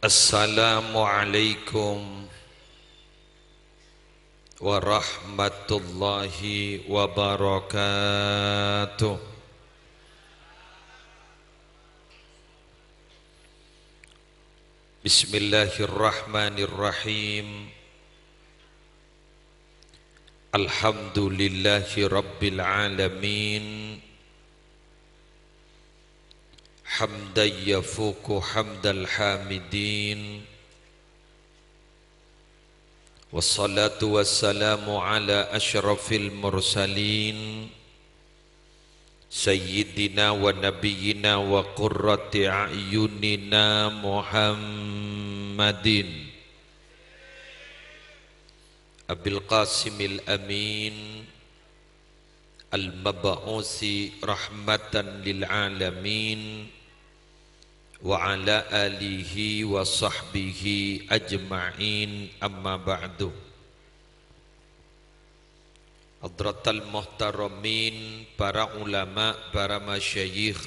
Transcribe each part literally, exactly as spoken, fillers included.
Assalamualaikum warahmatullahi wabarakatuh. Bismillahirrahmanirrahim. Alhamdulillahi rabbil alamin. Hamdan yafuqu hamdal hamidin. Wassalatu wassalamu ala asyrafil mursalin, sayyidina wa nabiyyina wa qurrati a'yunina Muhammadin Abil Qasimil Amin, al-mab'usi rahmatan lil alamin, wa ala alihi wa sahbihi ajma'in, amma ba'du. Hadratal muhtaramin, para ulama, para masyayikh,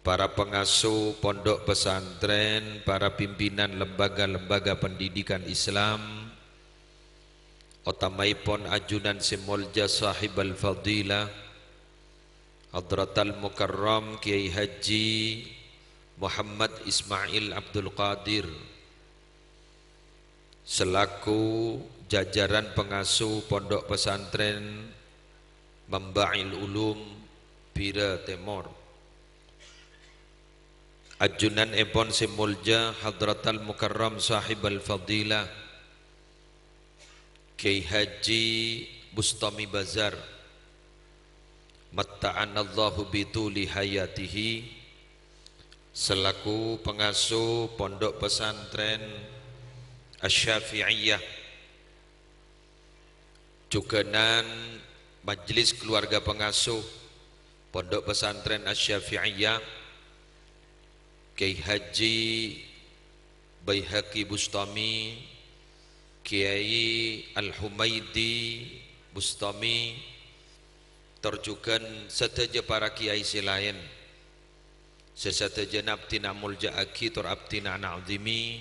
para pengasuh pondok pesantren, para pimpinan lembaga-lembaga pendidikan Islam, otamaèpon ajunan sè molja Sahibal Fadilah, Hadratal Mukarram Kiai Haji Muhammad Ismail Abdul Qadir, selaku jajaran pengasuh Pondok Pesantren Mamba'il Ulum, Bira Tèmor. Ajunanèpon sè molja Hadratal Mukarram Sahibal Fadilah Kiai Haji Bustami Bazar, matta'anallahu bituli hayatihi, selaku pengasuh Pondok Pesantren Asy-Syafi'iyah, jhughânan majelis keluarga pengasuh Pondok Pesantren Asy-Syafi'iyah, Kiai Haji Baihaqi Bustami, Kiai Al-Humaidi Bustami, tor jhughân sadhâjâ para kiai sè laèn. Sè sadhâjâna abdhina molja'aghi tor abdhina ana'zimi.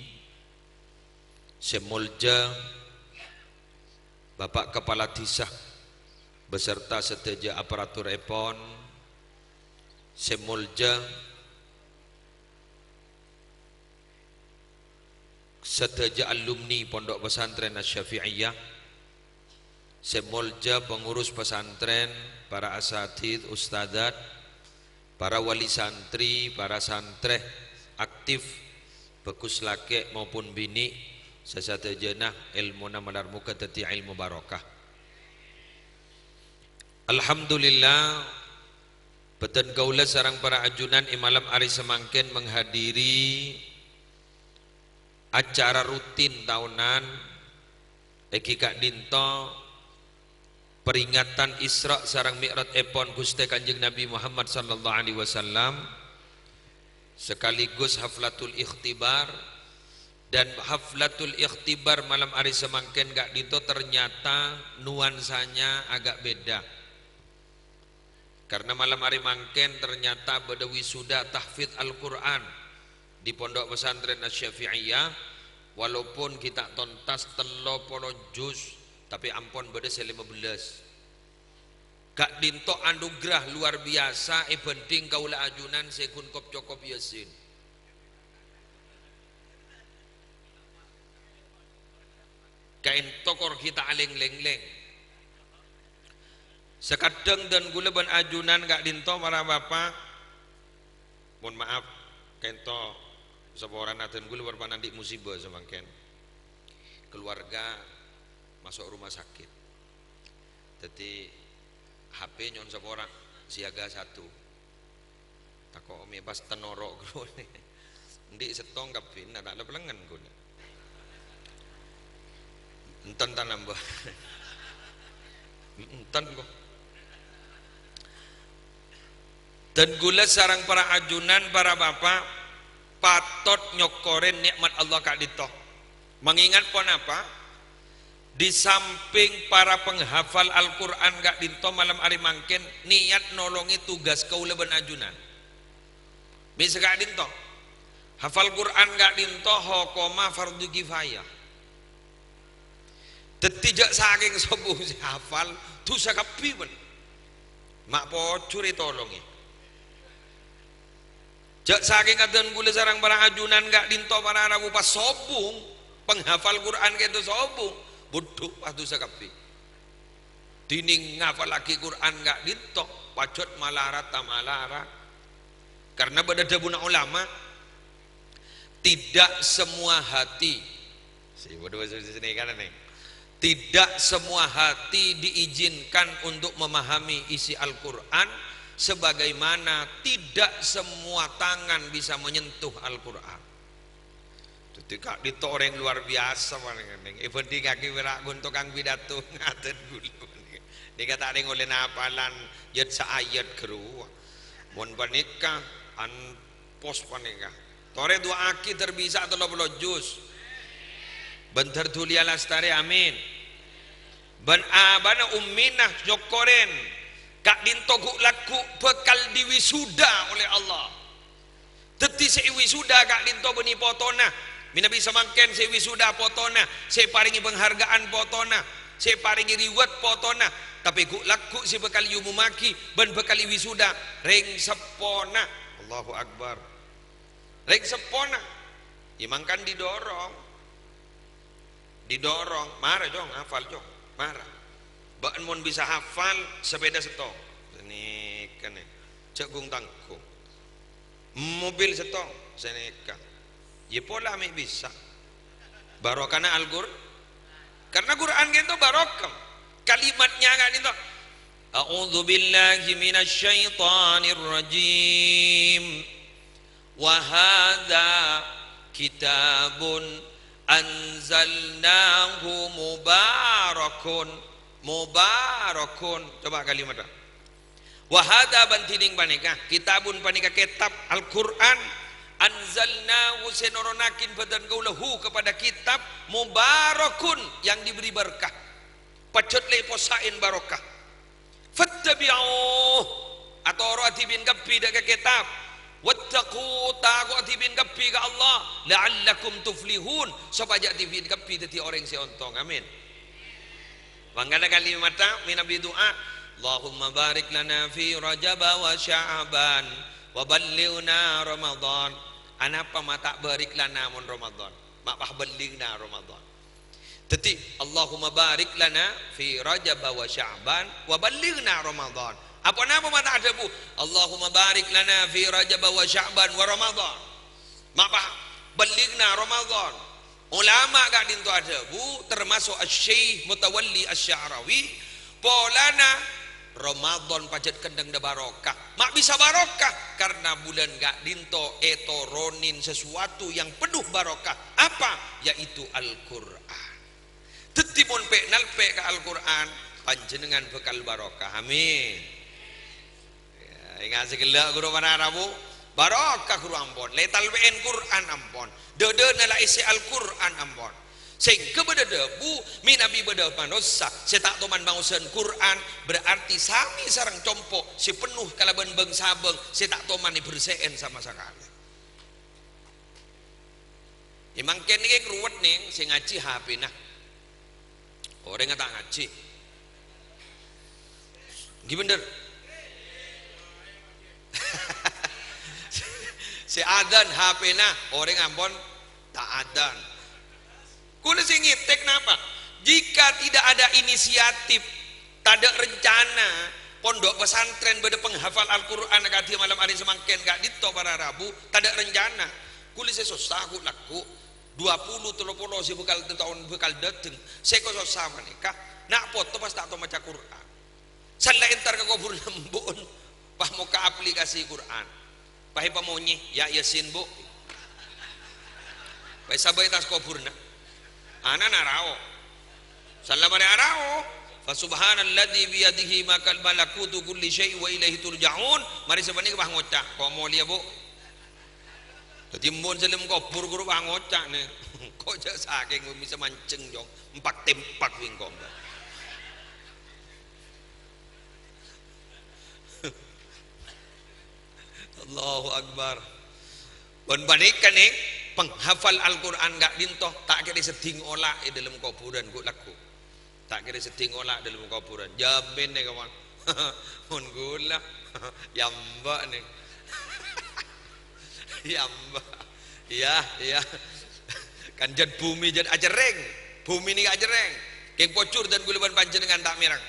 Sè molja Bapak Kepala Dhisa beserta sadhâjâ aparaturèpon. Sè molja sadhâjâ alumni Pondok Pesantren Asy-Syafi'iyah, sè molja pengurus pesantren, para asatidz, ustadzat, para wali santri, para santrè aktif, bhâghus lakè' maupun binè', sè sadhâjâna èlmona malar moghâ dhâddhi èlmo barokah. Alhamdulillah, bhâdhân kaulâ sareng para ajunan è malem arè samangkèn menghadiri acara rutin taonan, èngghi ka'dinto peringatan Isra sareng Mi'rajèpon Ghustè Kanjeng Nabi Muhammad sallallahu alaihi wasallam, sekaligus haflatul ikhtibar, dan haflatul ikhtibar malem arè samangkèn ka'dinto ternyata nuansanya agak beda. Karena malem arè mangkèn ternyata bâdâ wisuda tahfidz Al-Qur'an di Pondok Pesantren Asy-Syafi'iyah, walaupun ghi' ta' tontas tello polo juz, tapè ampon bâdâ sè lèma bellâs. Ka'dinto anugerah luar biasa èbhândhing kaulâ ajunan sè ghun kop-cokop Yasin. Ka'dinto kor ghi' ta' alèng-lènglèng. Sakadhâng dân kaulâ bân ajunan ka'dinto para bapa', mon ma'af, ka'dinto saporana dân kaulâ bârâmpan andi' musibah samangkèn. Keluarga masuk rumah sakit. Dhâddhi, H P nyo'on sapora, siaga satu. Tako' mè' pas tenoro' ghulâ. Endi' settong kabbhi, na' ta' leplèngan ghulâ. Enten ta' nambâ? Enten, kok. Dan ghulâ sareng para ajunan, para bapa', patot nyokkorè nè'mat Allah ka'dinto. Mangengat ponapa? Di samping para penghafal Al-Qur'an ka'dinto malem arè mangkèn niyat nolongè tugas kaulâ bân ajunan. Mè' saka'dinto. Hafal Qur'an ka'dhinto' hokomma fardhu kifayah. Dhâddhi jhâ' sakèng sobung sè hafal, dhusa kabbhi, bân. Ma' pojhur ètolongè. Jhâ' sakèng adhân kaulâ sareng para ajunan ka'dhinto' para rabu pas sobung, panghafal Qur'an ka'dhinto' sobung, budhu, pas dhusa kabbhi. Dhinèng ngafallaghi Qur'an ka'dhinto', pajhât malarat ta' malarat. Karna bâdâ dhâbuna ulama, "Tidak semua hati," sè bâdâ bhâsa Indonesia nèka, nèng. "Tidak semua hati diizinkan untuk memahami isi Al-Qur'an, sebagaimana tidak semua tangan bisa menyentuh Al-Qur'an." Dhâddhi ka'dhinto' orèng luar biasa panèka, nèng. Èbhândhingngaghi bârâ' ghun tokang pidato ngaten ghulâ. Nèka ta' rèng ollè napalan yat saayat ghâruwa. Mon panèka, an-, pos panèka. Torè du'aaghi tarbisa tello polo juz. Bân Dardulia Lastari, amin. Bân abana ummina nyokorèn. Ka'dhinto' ghu'-lagghu' bhâkal diwisuda oleh Allah. Dhâddhi sè èwisuda ka'dhinto' bânnè potona. Mènabi samangkèn sè èwisuda potona, sè èparèngè pangharghâ'ân potona, sè èparèngè reward potona. Tapè ghu'-lagghu' sè bhâkal èomommaghi bân bhâkal èwisuda rèng seppona. Allahu Akbar. Rèng seppona. Yâ mangkana didorong. Didorong. Mara, Cong, hafal, Cong. Mara. Bâ'na mon bisa hafal, sepeda sèttong. Sanèka, nè. Jhâ' ghung-tangghung. Mobil sèttong. Sanèka. Yâ pola mè' bisa. Barokana Al-Qur-, karna Qur'an ka'dhinto' barokah. Kalimatnya ka'dhinto'. A'udzubillahi minasyaitonirrajim. Wa hadza kitabun anzalnahu mubarakun. Mubarakun. Coba kalimat. Wa hadza, bân dhinèng panèka, kitabun, panèka kètab Al-Qur'an, anzalnahu, sè noronaghina bhâdhân kaulâ, hu, kepada kitab, mubarakun, yang diberi berkah. Pajhât lè' possa'èn barokah. Fattabi'uh, atoro'aghi bân kabbhi dâ' ka kètab. Wattaqu, tako'aghi bân kabbhi ka Allah, la'allakum tuflihun, sopajâ bân kabbhi dhâddhi orèng sè ontong. Amin. Mangkana kalimatta mènabi du'a, "Allahumma barik lana fi Rajab wa Sya'ban, wa ballighna Ramadan." Anapa ma' ta' barik lana mon Ramadan? Ma' pas ballighna Ramadan. Dhâddhi, "Allahumma barik lana fi Rajab wa Sya'ban wa ballighna Ramadan." Aponapa ma' ta' adhâbu, "Allahumma barik lana fi Rajab wa Sya'ban wa Ramadan"? Ma' pas ballighna Ramadan. Ulama ka'dhinto' adhâbu, termaso' Asy-Syaikh Mutawalli Asy-Sya'rawi, polana Ramadan pajhât kennengnga barokah. Ma' bisa barokah karna bulân ka'dhinto' ètoronin sesuatu yang penuh barokah. Apa? Yaitu Al-Qur'an. Dhâddhi, mon pè'-nalpè' ka Al-Qur'an, panjhennengngan bhâkal barokah. Amin. Yâ, enga' sè ghellâ' ghuru para rabu, barokah ghuru ampon. Lè' talpè'èn Qur'an ampon. Dâdâna la èssè Al-Qur'an ampon. Sèngghâ bâdâ dhâbu, mènabi bâdâ manossa sè ta' toman maosan Qur'an, berarti samè sareng compo' sè penno kalabân bâng-sabâng sè ta' toman èbersè'èn sama sakalè. È mangkèn nèkè ruwet, nèng, sè ngajhi H P-na. Orèngnga ta' ngajhi. Ènggi bhendher. Sè adzan H P-na, orèng ampon ta' adzan. Kaulâ sè ngètèk napa? Jika tidak ada inisiatif, tadâ' rencana, pondok pesantren bâdâ penghafal Al-Qur'an akadhi malam arè samangkèn ka'dinto para rabu, tadâ' rencana. Kaulâ sè sossa ghu-lagghu, dua puluh, tello polo sè bhâkal taon bhâkal dâteng, sè èkosossa panèka, na' poto pas ta' tao maca Qur'an. Sella entar ka kobhurrâ embu'en, pas mokka' aplikasi Qur'an. Pas èpamonyè, "Ya Yasin, Bu'." Pas èsabâ' è attas kobhurrâ. Ana'na arao. Sella marè arao. "Fa subhanalladzi biyadihi makal malakutu kulli syai'in wa ilaihi turja'un." Marè sapanèka pas ngoca', "Ko' molèya, Bu'." Dâddhi embu'en sè è dâlem kobhur ghuru pas ngoca', nè. Ko' jhâ' sakèng bisa mancèng, Jong. Empak-tempak wèng kobhur. Allahu Akbar. Bân panèka, nèng, penghafal Al-Qur'an ka'dinto ta' kèra seddhing ola' è dhâlem kobhurân, ghu', lagghu'. Ta' kèra seddhing ola' dhâlem kobhurân. Jamin, nèng, kawan. Mon ghulâ. Yâ, mbak, nèng. Yâ, mbak. Iyâ, iyâ. Kan jhât bhumè jhât ajhârrèng. Bhumè nèka ajhârrèng. Kèng pojhur dân ghulâ bân panjhennengngan ta' mèreng.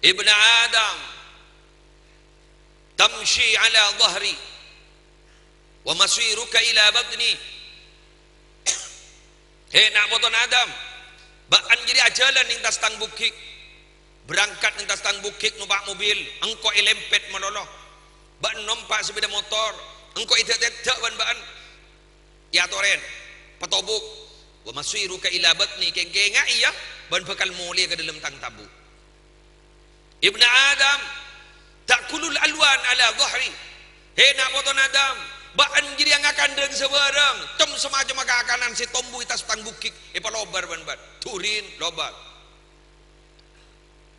Ibna Adam. Tamshi ala dhahri wa masiruka ila batni. He, na' potona Adam, bâ'ân jârèya ajhâlân è attas tang bukik, berangkat è attas tang bukik nompa' mobil, engko' èlempet malolo. Bâ'ân nompa' sepeda motor, engko' èdhâ'-tèdhâ' bân bâ'ân. Èyatorè, patobuk. "Wa masiruka ila batni," kèng-kènga'è, yâ, bâ'ân bhâkal molè ka dhâlem tang tabu'. Ibna Adam, ta'kulul alwan ala dhahri. He, na' potona Adam, bâ'ân jârèya ngakan dhâng sabârâng, cem-, samacemma kakanan sè tombu è attas tang bukik, èpalobâr bân bâ'ân. Durin, lobâr.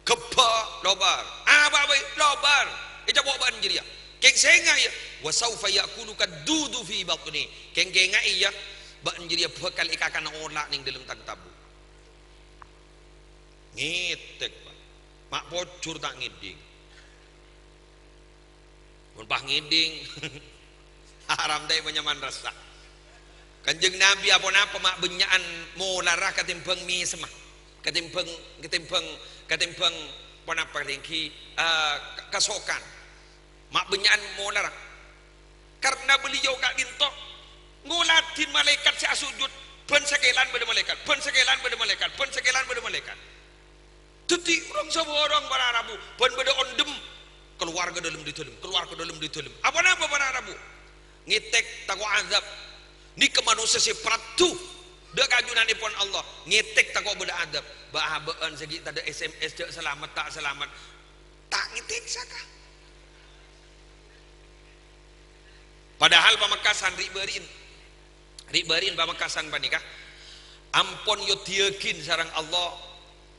Ghebbhâ', lobâr. Apa bhâi, lobâr. Ècapo' bâ'ân jârèya. Kèng sènga', yâ. "Wa saufa ya'kuluka dudu fi batni." Kèng-kènga'è, yâ. Bâ'ân jârèya bhâkal èkakana ola' nèng dhâlem tang tabu'. Ngètèk, Pak. Ma' pojhur ta' ngèdhing. Mon pas ngèdhing, haram ta' èpanyamana rassa. Kanjeng Nabi aponapa ma' bânnya'an molarra katèmbhâng mèsemma, katèmbhâng, katèmbhâng, katèmbhâng ponapa rèngghi, eh, ka-, kasokan. Ma' bânnya'an molarra. Karna beliau ka'dinto ngoladhin malaèkat sè asojud, bân sakèlan bâdâ malaèkat, bân sakèlan bâdâ malaèkat, bân sakèlan bâdâ malaèkat. Dhâddhi, rong-sabârâng para rabu, bân bâdâ ondhem, kalowar ka dhâlem dâri dhâlem, kalowar ka dhâlem dâri dhâlem. Aponapa para rabu? Ngètèk tako' adzâb. Nèka manossa sè paraddhu dâ' ka ajunannèpon Allah. Ngètèk tako' bâdâ adzâb. Bâ'-abâ'ân sè ghi' tadâ' S M S jhâ' salamet ta' salamet. Ta' ngètèk saka. Padahal Pamekasan ri'-bâri'na, ri'-bâri'na Pamekasan panèka ampon èodi'aghin sareng Allah.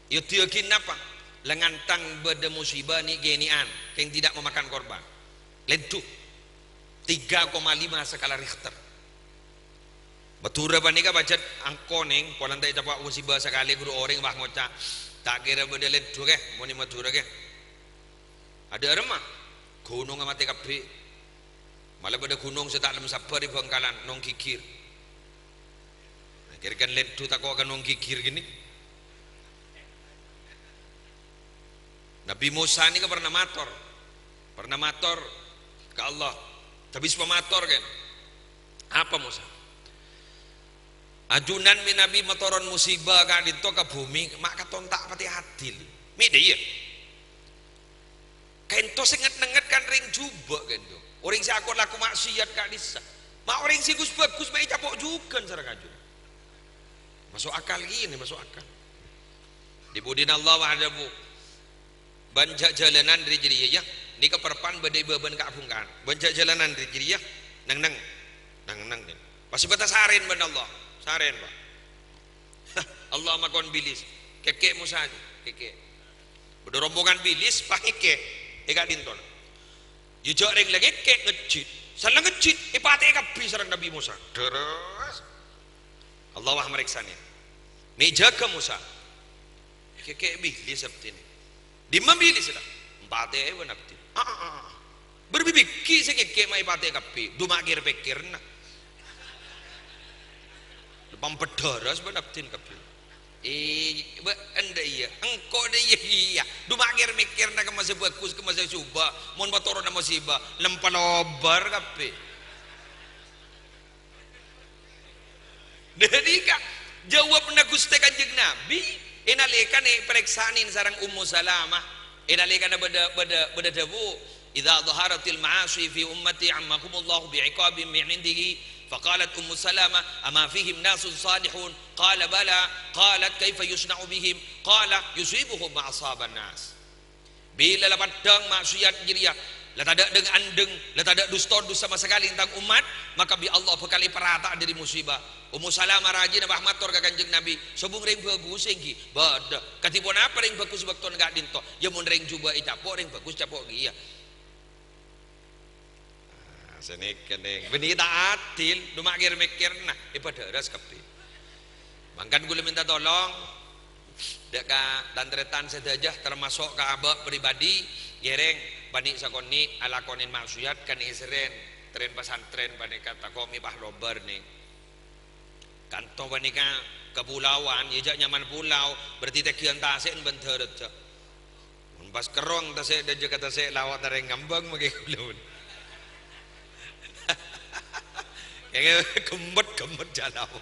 Èodi'aghin napa? Lèngantang bâdâ musibah nè'-kènè'an, kèng tidak memakan korban. Lèndhu. Tiga koma lima skala Richter. Madhurâ panèka pajhât angko, nèng, polana ta' ècapo' musibah sakalè, ghuru orèng pas ngoca', "Ta' kèra bâdâ lèndhu, kè, mon è Madhurâ, kè." Adâ' aremma, ghunongnga matè kabbhi. Mala bâdâ ghunong sè ta' lem sabbhâr è Bhângkalan, Nong Gigir. Nah, kèra-kèra lèndhu tako' ka Nong Gigir ghânèka. Nabbhi Mosa nèka parna mator. Parna mator ka Allah. Tabi' sè pamator, kan? Apa Mosa? Ajunan manabi matoron musiba ka'dinto ka bhumè, ma' katon ta' patè adil. Mè' dâ' iyâ. Ka'dinto sè nget-nengnget kan rèng jhubâ' ka'dinto. Orèng sè akon lako ma'siyat ka'dissa'. Ma' orèng sè ghus-bhâghus ma' ècapo' jhughân sareng ajunan. Maso' akal kèya, maso' akal. Dhi-budhina Allah wahdahu. Bân jhâ'-jhâlânan rè jârèya, yâ. Nèka parpan bâdâ è bâbâna kabhungka'an. Bân jhâ'-jhâlânan rè jârèya. Neng-neng. Neng-neng, neng. Pas bâta sarèn bân Allah. Sarèn, Pak. Allah makon bilis. Kèkè' Mosa, kèkè'. Bâdâ rombongan bilis, pas ngèkè'. È ka'dinto. Yâ jhâ' rèng la ngèkè', ngejjhit. Sala ngejjhit, èpatè'è kabbhi sareng Nabbhi Mosa. Dârâs. Allah wah marèksanè. Mè' jâgâ Mosa. Kèkè' bilis abdhina. Dimma bilis la? Èpatè'è bân abdhina. Ah, ah, ah. Bâr bibighi' sè kèkè' ma' èpatè'è kabbhi. Dhu ma' kèr-pèkkèrna. Pambedhârâs bân abdhina kabbhi. Eh, bâ-, endâ' iyâ. Engko' dâ' iyâ, iyâ. Dhu ma' kèr-mèkkèrna kemma sè bhâghus, kemma sè jhubâ'. Mon patoronna musiba, lem palobâr kabbhi. Dâri ka-, jâwâbbhâ Ghustè Kanjeng Nabbhi, è nalèkana èparèksanè sareng Ummu Salamah, è nalèkana bâdâ, bâdâ, bâdâ dhâbu, "Idza dhaharatil ma'asi fi ummati ammahumullahu bi'iqabin min indihi." Faqalat Ummu Salamah, "Ama fihim nasun salihun?" Qala, "Bala." Qalat, "Kaifa yusna'u bihim?" Qala, "Yusibuhum ma asaban nas." Bilâ la paddhâng ma'siyat jârèya, la tadâ' dhâng-andhâng, la tadâ' dus-todus sama sakalè è tang ommat, maka bi' Allah bhâkal èparata'a dâri musiba. Ummu Salamah rajina pas mator ka Kanjeng Nabbhi, "Sobung rèng bhâghus ènggi?" "Bâdâ." "Kadhi ponapa rèng bhâghus bâktona ka'dinto?" "Yâ mon rèng jhubâ' ècapo', rèng bhâghus capo' kèya." Nah, Sanèka, Nèng. Bânnè ta' adil, dhu ma' kèr-mèkkèrna, èpadhârâs kabbhi. Mangkana kaulâ mènta tolong, dâ' ka tan-tarètan sadhâjâ, termasuk ka abâ' pribadi, ngèrèng, bânnè sakonè' alakonè ma'siyat, kan èsèrèn, trèn pasantrèn panèka tako' mè' pas lobâr, Nèng. Kanto panèka kapolawan, iyâ jhâ' nyamana polao, berarti tèngghiân tasè'na bân dârât, jhâ'. Mon pas kerrong tasè' dâjâ ka tasè' lao' tarèng ngambâng makè kaulâ, mon. Kèng ghemmet-ghemmet jhâ' lao'.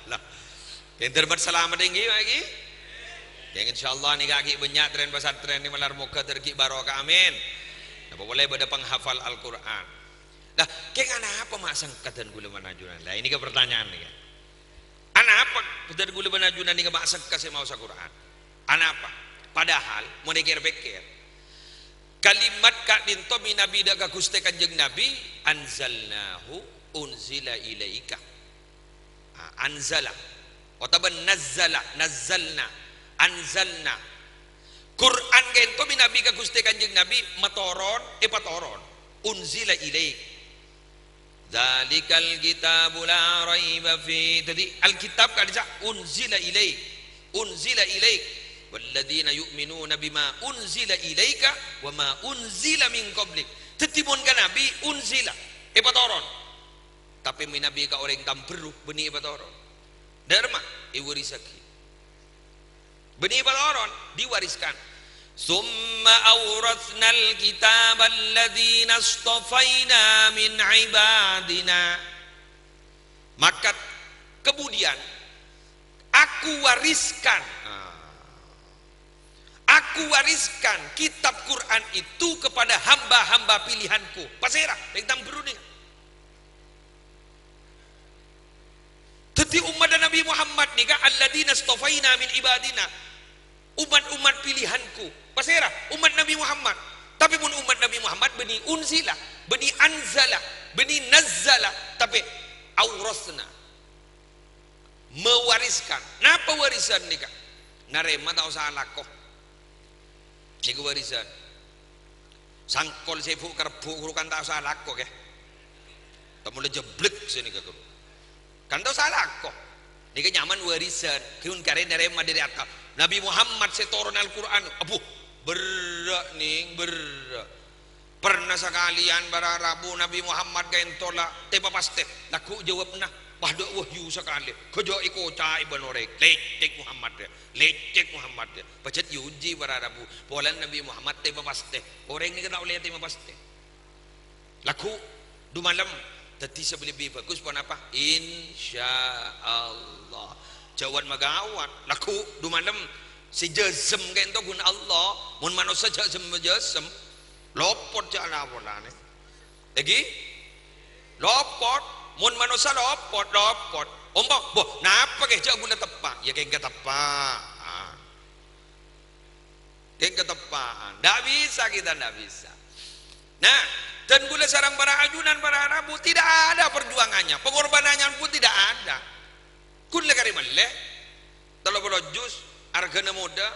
Kèng tarètan salamet ènggi, Pak, ènggi? Kèng insyaallah nèka ghi' bânnya' trèn pasantrèn nè malar moghâ terghi' barokah, amin. Napa polè bâdâ penghafal Al-Qur'an. Lah, kèng anapa ma' sengka dân kaulâ bân ajunan? Lah, ini ke pertanyaan nèka. Anapa dân kaulâ bân ajunan nèka ma' sengka sè maosa Qur'an? Anapa? Padahal, mon èkèr-pèkkèr, kalimat ka'dinto manabi dâ' ka Ghustè Kanjeng Nabi, "Anzalnahu unzila ilaika." Ah, anzala. Otabâ nazzala, nazzalna, anzalna. Qur'an ka'dinto manabi ka Ghustè Kanjeng Nabi, matoron, èpatoron. Unzila ilaik. Dzalikal kitabu la raiba fi. Dhâddhi, Alkitab ka'dissa' unzila ilaik. Unzila ilaik. Walladzina yu'minuna bima unzila ilaika wa ma unzila min qablik. Dhâddhi, mon ka Nabi, unzila, èpatoron. Tapè manabi ka orèng tamberru, bânnè èpatoron. Dârma, èwarisaghi. Bânnè èpatoron, diwariskan. "Tsumma auratsnal kitaba alladzina astafaina min ibadina." Maka kemudian aku wariskan, ah, aku wariskan kitab Quran itu kepada hamba-hamba pilihanku. Pasèra? Rèng tamberru nèka. Dhâddhi, ommaddhâ Nabi Muhammad nèka, "Alladzina astafaina min ibadina." Ommat-ommat pilihanku. Pasèra? Ommat Nabi Muhammad. Tapè mon ommat Nabi Muhammad, bânnè unzila, bânnè anzala, bânnè nazzala, tapè auratsna. Mewariskan. Napa warisan nèka? Narèma ta' osa alako. Nèka warisan. Sangkol sè bu'-karebbhu' ghuru kan ta' osa alako, kè. Tamola jeblek sè nèka, ghuru. Kan ta' osa alako. Nèka nyamana warisan. Ghun karè narèma dâri atta-, Nabi Muhammad sè toron Al-Qur'an. Abbhu, berrâ', Nèng, berrâ'. Pernah sakalèyan para rabu Nabi Muhammad ka'dinto la tèpa pastè. Lagghu' jâwâbbhâ, pas tadâ' wahyu sakalè. Ghâjâ' èkoca'è bân orèng. Lècèk Muhammad, yâ. Lècèk Muhammad, yâ. Pajhât èojhi para rabu. Polana Nabi Muhammad tèpa pastè. Orèng nèka ta' ollè tèpa pastè. Lagghu' du malem. Dhâddhi sè lebbi bhâghus ponapa? Insyaallah. Jhâwan magawat. Lagghu' du malem. Sè jhâzem ka'dinto ghun Allah. Mon manossa jhâzem-jhâzem, lopot jhâ' la-polana. Ènggi? Lopot. Mon manossa lopot, lopot. Ompa, boh, napa kè jhâ' ghulâ teppa'? Yâ, kèng kateppa'. Ah. Kèng kateppa'an. Ndak bisa kita, ndak bisa. Nah, dân kaulâ sareng para ajunan, para rabu, tidak ada perjuangannya. Pengorbanannya pun tidak ada. Ghun la karè mellè tello polo juz, arghâna modâ,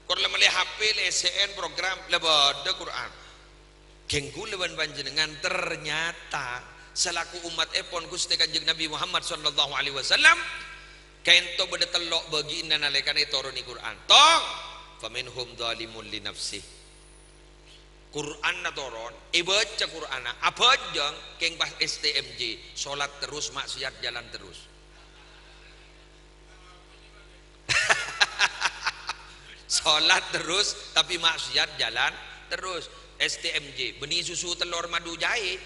kor la mellè H P, la S N, program, la bâdâ Qur'an. Ghun kaulâ bân panjhennengngan ternyata salaku ommattèpon Ghustè Kanjeng Nabi Muhammad sallallahu alaihi wasallam, ka'dinto bâdâ tello' bâgiânna nalèkana ètoronè Qur'an. Tong, "Faminhum dzalimun li nafsih." Qur'anna toron, èbâca Qur'anna, abhâjâng kèng pas S T M J, solat terus, maksiat jalan terus. Solat terus, tapè maksiat jalan terus. S T M J, bânnè susu, tellor, madu, jahe.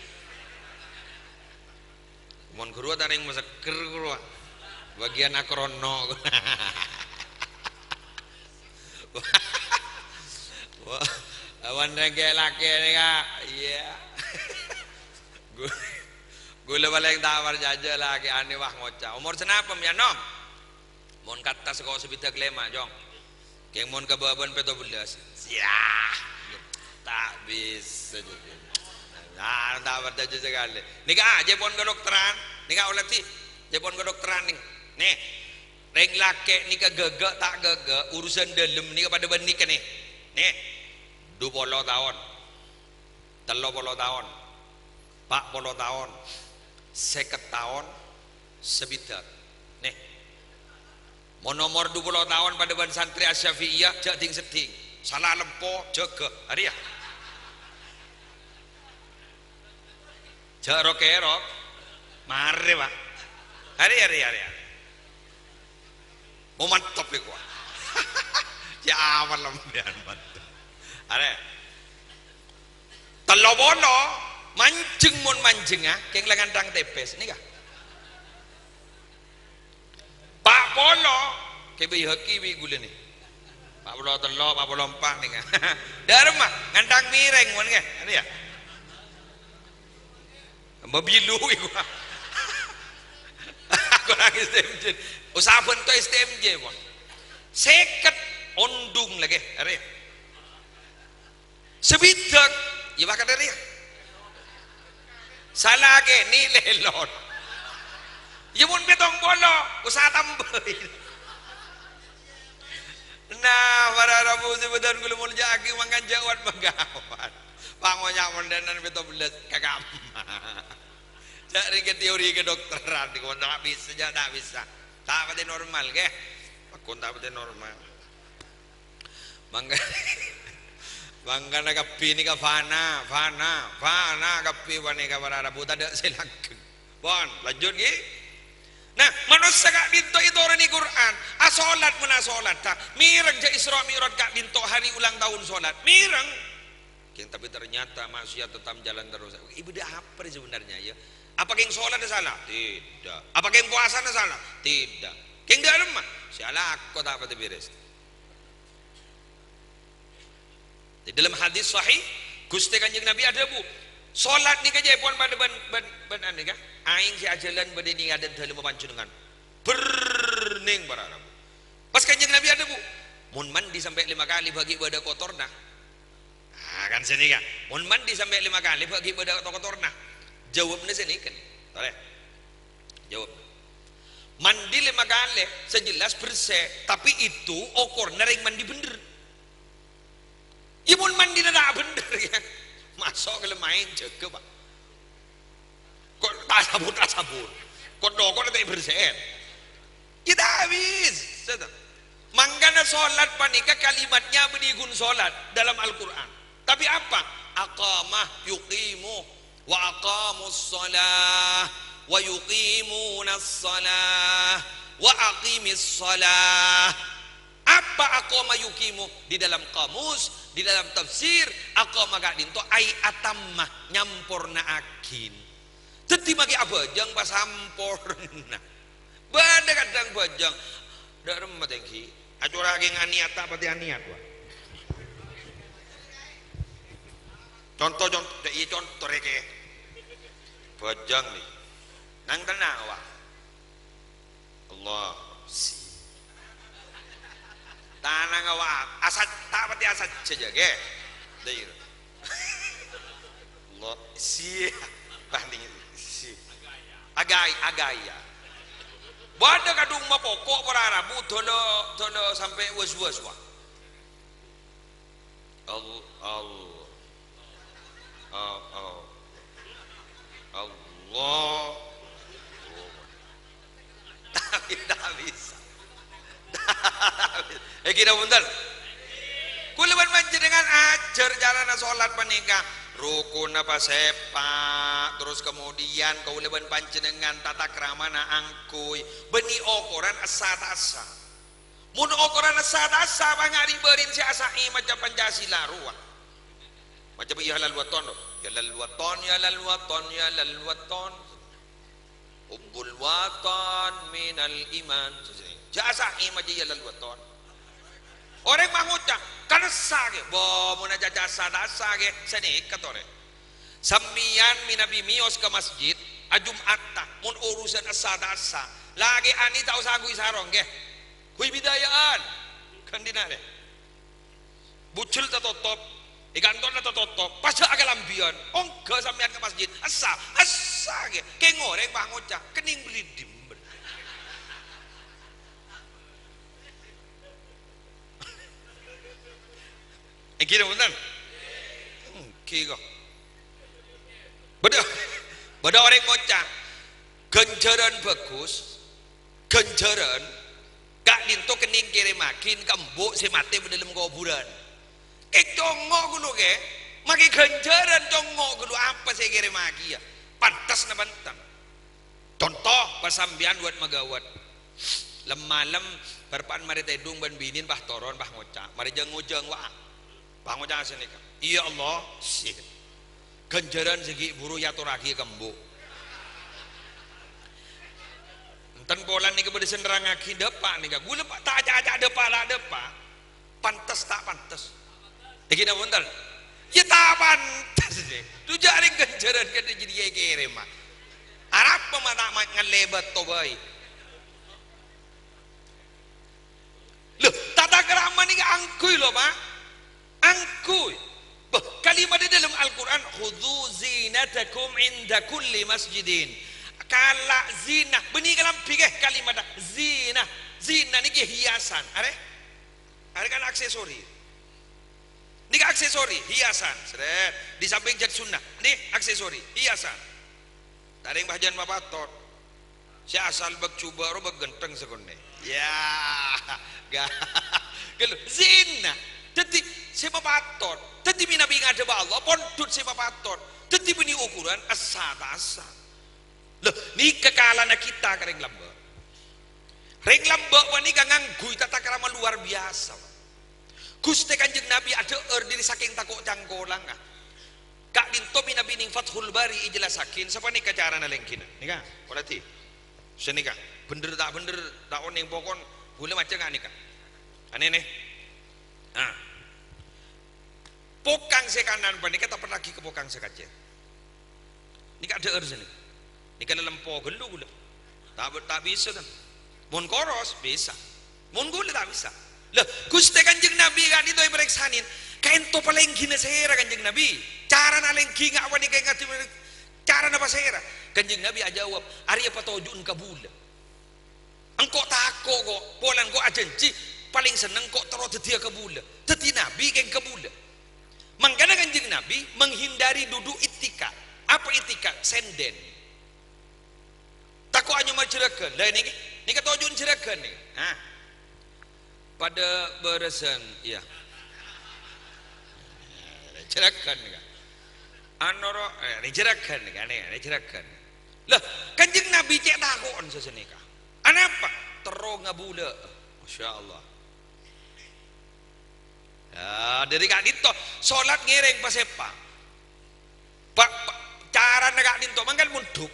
Mon ghuru ta' rèng masekker ghuru. Bâgiân akrono. Wah, awan rèng lakè' nèka. Iyâ. Gu-, kaulâ palèng ta' parcajâ lakè'an wah ngoca'. Omor sanapa, mèyan, Nom? Mon ka attas sèko' sabidhâk lèma', Cong. Kèng mon ka bâbâna pètto bellâs. Yah, ta' bisa jâ. Nah, ta' parcajâ sakalè. Nèka, ah, jhâ' pon kadhokteran. Nèka, olatè. Jhâ' pon kadhokteran, nèng. Nè. Rèng lakè' nèka ghâgâ' ta' ghâgâ', urusan dâlem nèka padâ bân nèka, nè. Nè. Du polo taon. Tello polo taon. Pa' polo taon, sèket taon, sabidhâk. Nè. Mon nomor dupolo taon padâ bân santrè Asy-Syafi'iyah, jhâ' dhing-seddhing. Sala lempo, jâgâ. Arèya. Jhâ' rok-èrok. Marè, Pa'. Arè, arè, arè, arè. Mo mantep iku. Ya, aman sampèyan mantep. Arè. Tello polo, manjheng mon manjheng, ah, kèng la nganthang tèpès, nèka. Pa' polo, kè Baihaqi bi' ghulâ nè. Pa' polo tello', pa' polo empa' nèka. Dâremma, nganthang pirèng, mon, ngghi. Anu, ya. Mabilu iku. Aku nangis S T M J. Usaha bhânto S T M J, pon. Sèket ondung lagi, arè. Sabidhâk, ya, bahkan arè. Sala kènè' lèlot. Ya, mon pèttong polo, usaha tambâi. Nah, para rabu sè bâdhân kaulâ molja'aghi mangkana jhâ' wat-maghâwat. Pangonya' mon dânan pètto bellâs ka kamma. Jhâ' rèng teori kedokteran, ta' bisa, jhâ' ta' bisa. Ta' patè normal, ghi. Pagghun ta' patè normal. Mangka-, mangkana kabbhi nèka fana, fana, fana kabbhi panèka para rabu, tadâ' sè langgeng. Pon, lanjut, ghi. Nah, manossa ka'dinto ètoronè Qur'an, asolat mon asolat, ta'. Mèreng jhâ' Isra Mi'raj ka'dinto hari ulang tahun solat. Mèreng. Kèng, tapi ternyata maksiat tetap jalan terus. Ibadah apa sebenarnya, ya? Apa kèng solatnya salah? Tidak. Apa kèng puasana salah? Tidak. Kèng dâremma? Sè alako ta' patè bèrès. Di dalam hadis sahih, Ghustè Kanjeng Nabi adhâbu, "Solat nèka jhâ' pon padâ bân, bân, bân anèka, aèng sè ajhâlân bâdâ è nèka dâlem panjhennengngan." Bhârnèng para rabu. Pas Kanjeng Nabi adhâbu, "Mon mandi sampè' lèma kalè, bâgi bâdâ kotorna." Ah, kan sanèka. "Mon mandi sampè' lèma kalè, bâgi bâdâ kotorna." Jawabnya sanèka. Tolè. Jawab. Mandi lèma kalè, sè jelas bersè, tapi itu okorna rèng mandi bhendher. Iyâ, mon mandina ta' bhendher, ya. Maso' kalè maèn jâgâ, Pa'. Ko' ta' sabun, ta' sabun. Ko' dhoko' ta' bersè'è. Iyâ, ta' bisa, ta'. Mangkana solat panèka kalimatnya bânnè ghun solat dalam Al-Qur'an. Tapi apa? Aqama yuqimu, wa aqamus shalah, wa yuqimunas shalah, wa aqimis shalah. Apa aqama yuqimu? Di dalam kamus, di dalam tafsir, aqama ka'dinto ai atamma, nyamporna'aghin. Dhâddhi makè abhâjâng pasamporna. Bâdâ kadhâng bhâjâng. Dâ' remma tèngghi. Acora'aghi nganiyat ta' patè aniyat, wa. Conto, conto, dâ' iyâ conto rèkè. Bhâjâng, nè. Nang tennang, wa. Allah, si. Tanang awak, asat, ta' patè asat jâ, ghi. Dâir. Allah, si. Paling si. Agai, agai, ya. Bâdâ kadhung mapoko' para rabu, dolo, dolo sampè' was-was, wa. Al-, al-, al-, al-, Allah. Tapi ta' bisa. Ta' bisa. Eh, kita punten. Kaulâ bân panjhennengngan ajhâr carana solat panèka. Rukunna pasèpa', terus kemudian kaulâ bân panjhennengngan tata kramana angghuy. Bânnè okoran essa ta' essa. Mon okoran essa ta' essa, bânnya' ri-bâri' sè assa'i maca Pancasila rowa. Maca ya lal waton, ya lal waton, ya lal waton, ya lal waton. Hubbul watan minal iman. Jhâ' assa'i maca ya lal waton. Orèng mah ngoca', "Kan essa, ghi." Bo, mon acaca essa ta' essa, ghi, sanèka torè. Sampèyan mènabi mèyos ka masjid, ajum'atta, mon urusan essa ta' essa. Lakè anè ta' osa angghuy sarong, ghi. Ghuy bidayaan. Kan dinarè. Bujel tatotop. È kantor tatotop. Pas jhâ' akalambhiyân. Ongghâ sampèyan ka masjid. Essa. Essa, ghi. Kèng orèng mah ngoca'. Kenning beridim. Èngghi napa bhunten? Èngghi kok. Bâdâ. Bâdâ orèng ngoca', "Ghânjhârân bhâghus, ghânjhârân ka'dinto kennèng kèrèmmaghi ka embu' sè matè è dâlem kobhurân." Kè congngo' ghâllu, kè. Makè ghânjhârân congngo' ghâllu apa sè èkèrèmmaghi, yâ? Pantes napa enten? Conto, pas sampèyan wât-maghâwât. Lem-malem, bârâmpa'an marè tèdung bân binèn, pas toron, pas ngoca'. Marè jâng-ngojâng, wah. Pas ngoca' sanèka, "Iyâ Allah, sè ghânjhârân sè ghi' bhuru èyatorraghi ka embu'." Enten polana nèka bâdâ sè nerrangngaghi dâpa' nèka. Ghulâ pa-, ta' aca'-aca' dâpa' la dâpa'. Pantes ta' pantes? Èngghi napa bhunten? Yâ ta' pantes, sè. Dhu jhâ' rèng ghânjhârân kadhi jârèya èkèrèm, ma'. Arapa ma' ta' ma' ngallè bâto bhâi? Lho, tata krama nèka angghuy lho, Pak. Angghuy. Bâh, kalimat è dâlem Al-Qur'an, "Khudzu zinatakum 'inda kulli masjidin." Kala' zina. Bânnè kalambhi, kè, kalimatta zina. Zina nèka hiasan. Arè? Arè kan aksesori. Nèka aksesori, hiasan. Srèt. Di samping jhât sunnah. Nè, aksesori, hiasan. Ta' rèng bhâjân mapatot. Sè asal bâk jhubâ' ro bâk ghântheng sakonè'. Yâ, ga-, ghâllu, zina. Dhâddhi, sè mapatot. Dhâddhi, mènabi ngadhep Allah, pondhut sè mapatot. Dhâddhi, bânnè ukurân essa ta' essa. Lho, nèka kalana kita ka rèng lambâ'. Rèng lambâ' panèka ngangghuy tata krama luar biasa, Pak. Ghustè Kanjeng Nabi adhâ'âr dhâri sakèng tako' cangkolangnga. Ka'dinto mènabi nèng Fathul Bari èjellassaghi sapanèka carana lèngghina. Nèka, poladi. Sanèka, bhender ta' bhender, ta' onèng pokon, ghulâ maca nga' nèka. Anè, nè. Nah. Pokang sè kanan panèka tapèttaghi ka pokang sè kacèr. Nèka adhâ'âr sanèka. Nèka lalempo ghâllu ghulâ. Ta', ta' bisa, kan? Mon koros, bisa. Mon ghulâ ta' bisa. Lah, Ghustè Kanjeng Nabi ka'dinto èparèksanè, "Kaènto palèngghina sèra, Kanjeng Nabi? Carana lèngghi nga' panèka èngadhi, carana pasèra?" Kanjeng Nabi ajâwâb, "Arèya patoju'na kabulâ." Engko' tako' ko', polana ko' ajhânjhi, palèng senneng ko' terro dhâddhiyâ kabulâ. Dhâddhi nabi kèng kabulâ. Mangkana Kanjeng Nabi menghindari duduk ittika. Apa ittika? Sèndèn. Tako' anyomar jhurâghân. Lah, nèka, nèka toju'na jhurâghân, nèka. Hah. Padâ bârâsân, iyâ. Jhurâghân, nèka. Anoro, eh, nè jhurâghân, nèka, nè, nè jhurâghân. Lah, Kanjeng Nabi cè' tako'en sè sanèka. Anapa? Terro ngabulâ. Masya Allah. Ya, dhâri ka'dinto, solat ngèrèng pasèpa. Pa-, pa-, carana ka'dinto, mangkana mondhuk.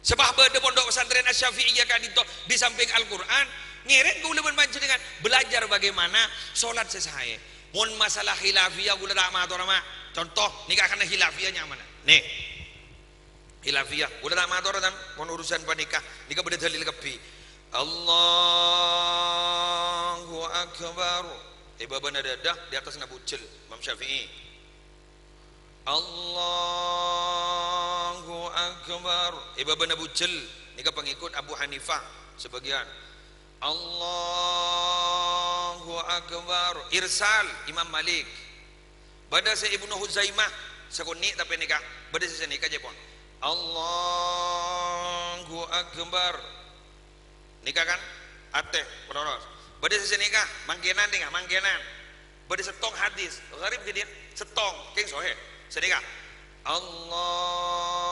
Sabâb bâdâ Pondok Pesantren Asy-Syafi'iyah ka'dinto, di samping Al-Qur'an, ngèrèng kaulâ bân panjhennengngan belajar bagaimana solat sè saè. Mon masalah khilafiyah, kaulâ ta' matora, ma'. Conto, nèka karana khilafiyah nyamana. Nè. Khilafiyah. Kaulâ ta' mator, tan, mon urusan panèka. Nèka bâdâ dalil kabbhi. Allahu Akbar. È bâbâna dâdâ, di attasna bujel. Imam Syafi'i. Allahu Akbar. È bâbâna bujel. Nèka pangèkot Abu Hanifah. Sabâgiyân. Allahu Akbar. Irsal, Imam Malik. Bâdâ sè Ibnu Huzaimah, sakonè' tapè nèka. Bâdâ sè sanèka, cèpon. Allahu Akbar. Nèka kan? Atè, poloros. Bâdâ sè sanèka, mangkènan nèka, mangkènan. Bâdâ sèttong hadis. Gharib ghi' dhiyâ? Sèttong, kèng sohè. Sanèka. Allahu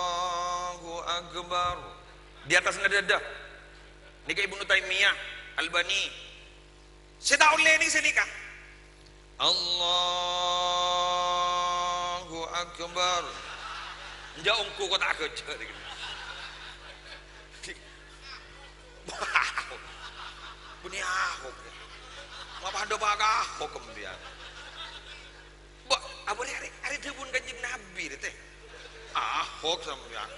Akbar. Di attasna dâdâ. Nèka Ibnu Taimiyah, Albani. Sè ta' ollè nèng sè nèka. Allahu Akbar. Enjâ' ongghu ko' ta' ghâjâ' nèka. Bânnè Ahok. Ma' padâ bâ' ka Ahok kembiyan. Ba, apa rè, arè, arè dhâbuna Kanjeng Nabi, rè, tè. Ahok sampèyan.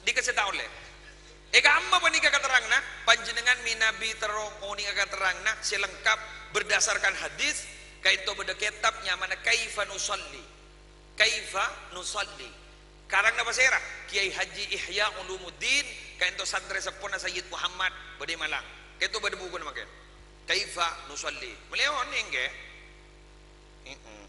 Nèka sè ta' ollè. È ka'imma panèka katerranganna, panjhennengngan mènabi terro ngonènga katerranganna sè lengkap berdasarkan hadis, kaènto bâdâ kètab nyamana Kaifa Nusalli. Kaifa Nusalli. Karangnga pasèra? Kiai Haji Ihya Ulumuddin, kaènto santrè seppona Sayyid Muhammad, bâdâ è Malang. Kaènto bâdâ bukuna mangkèn. Kaifa Nusalli. Mèlè onèng, kè? Heeh.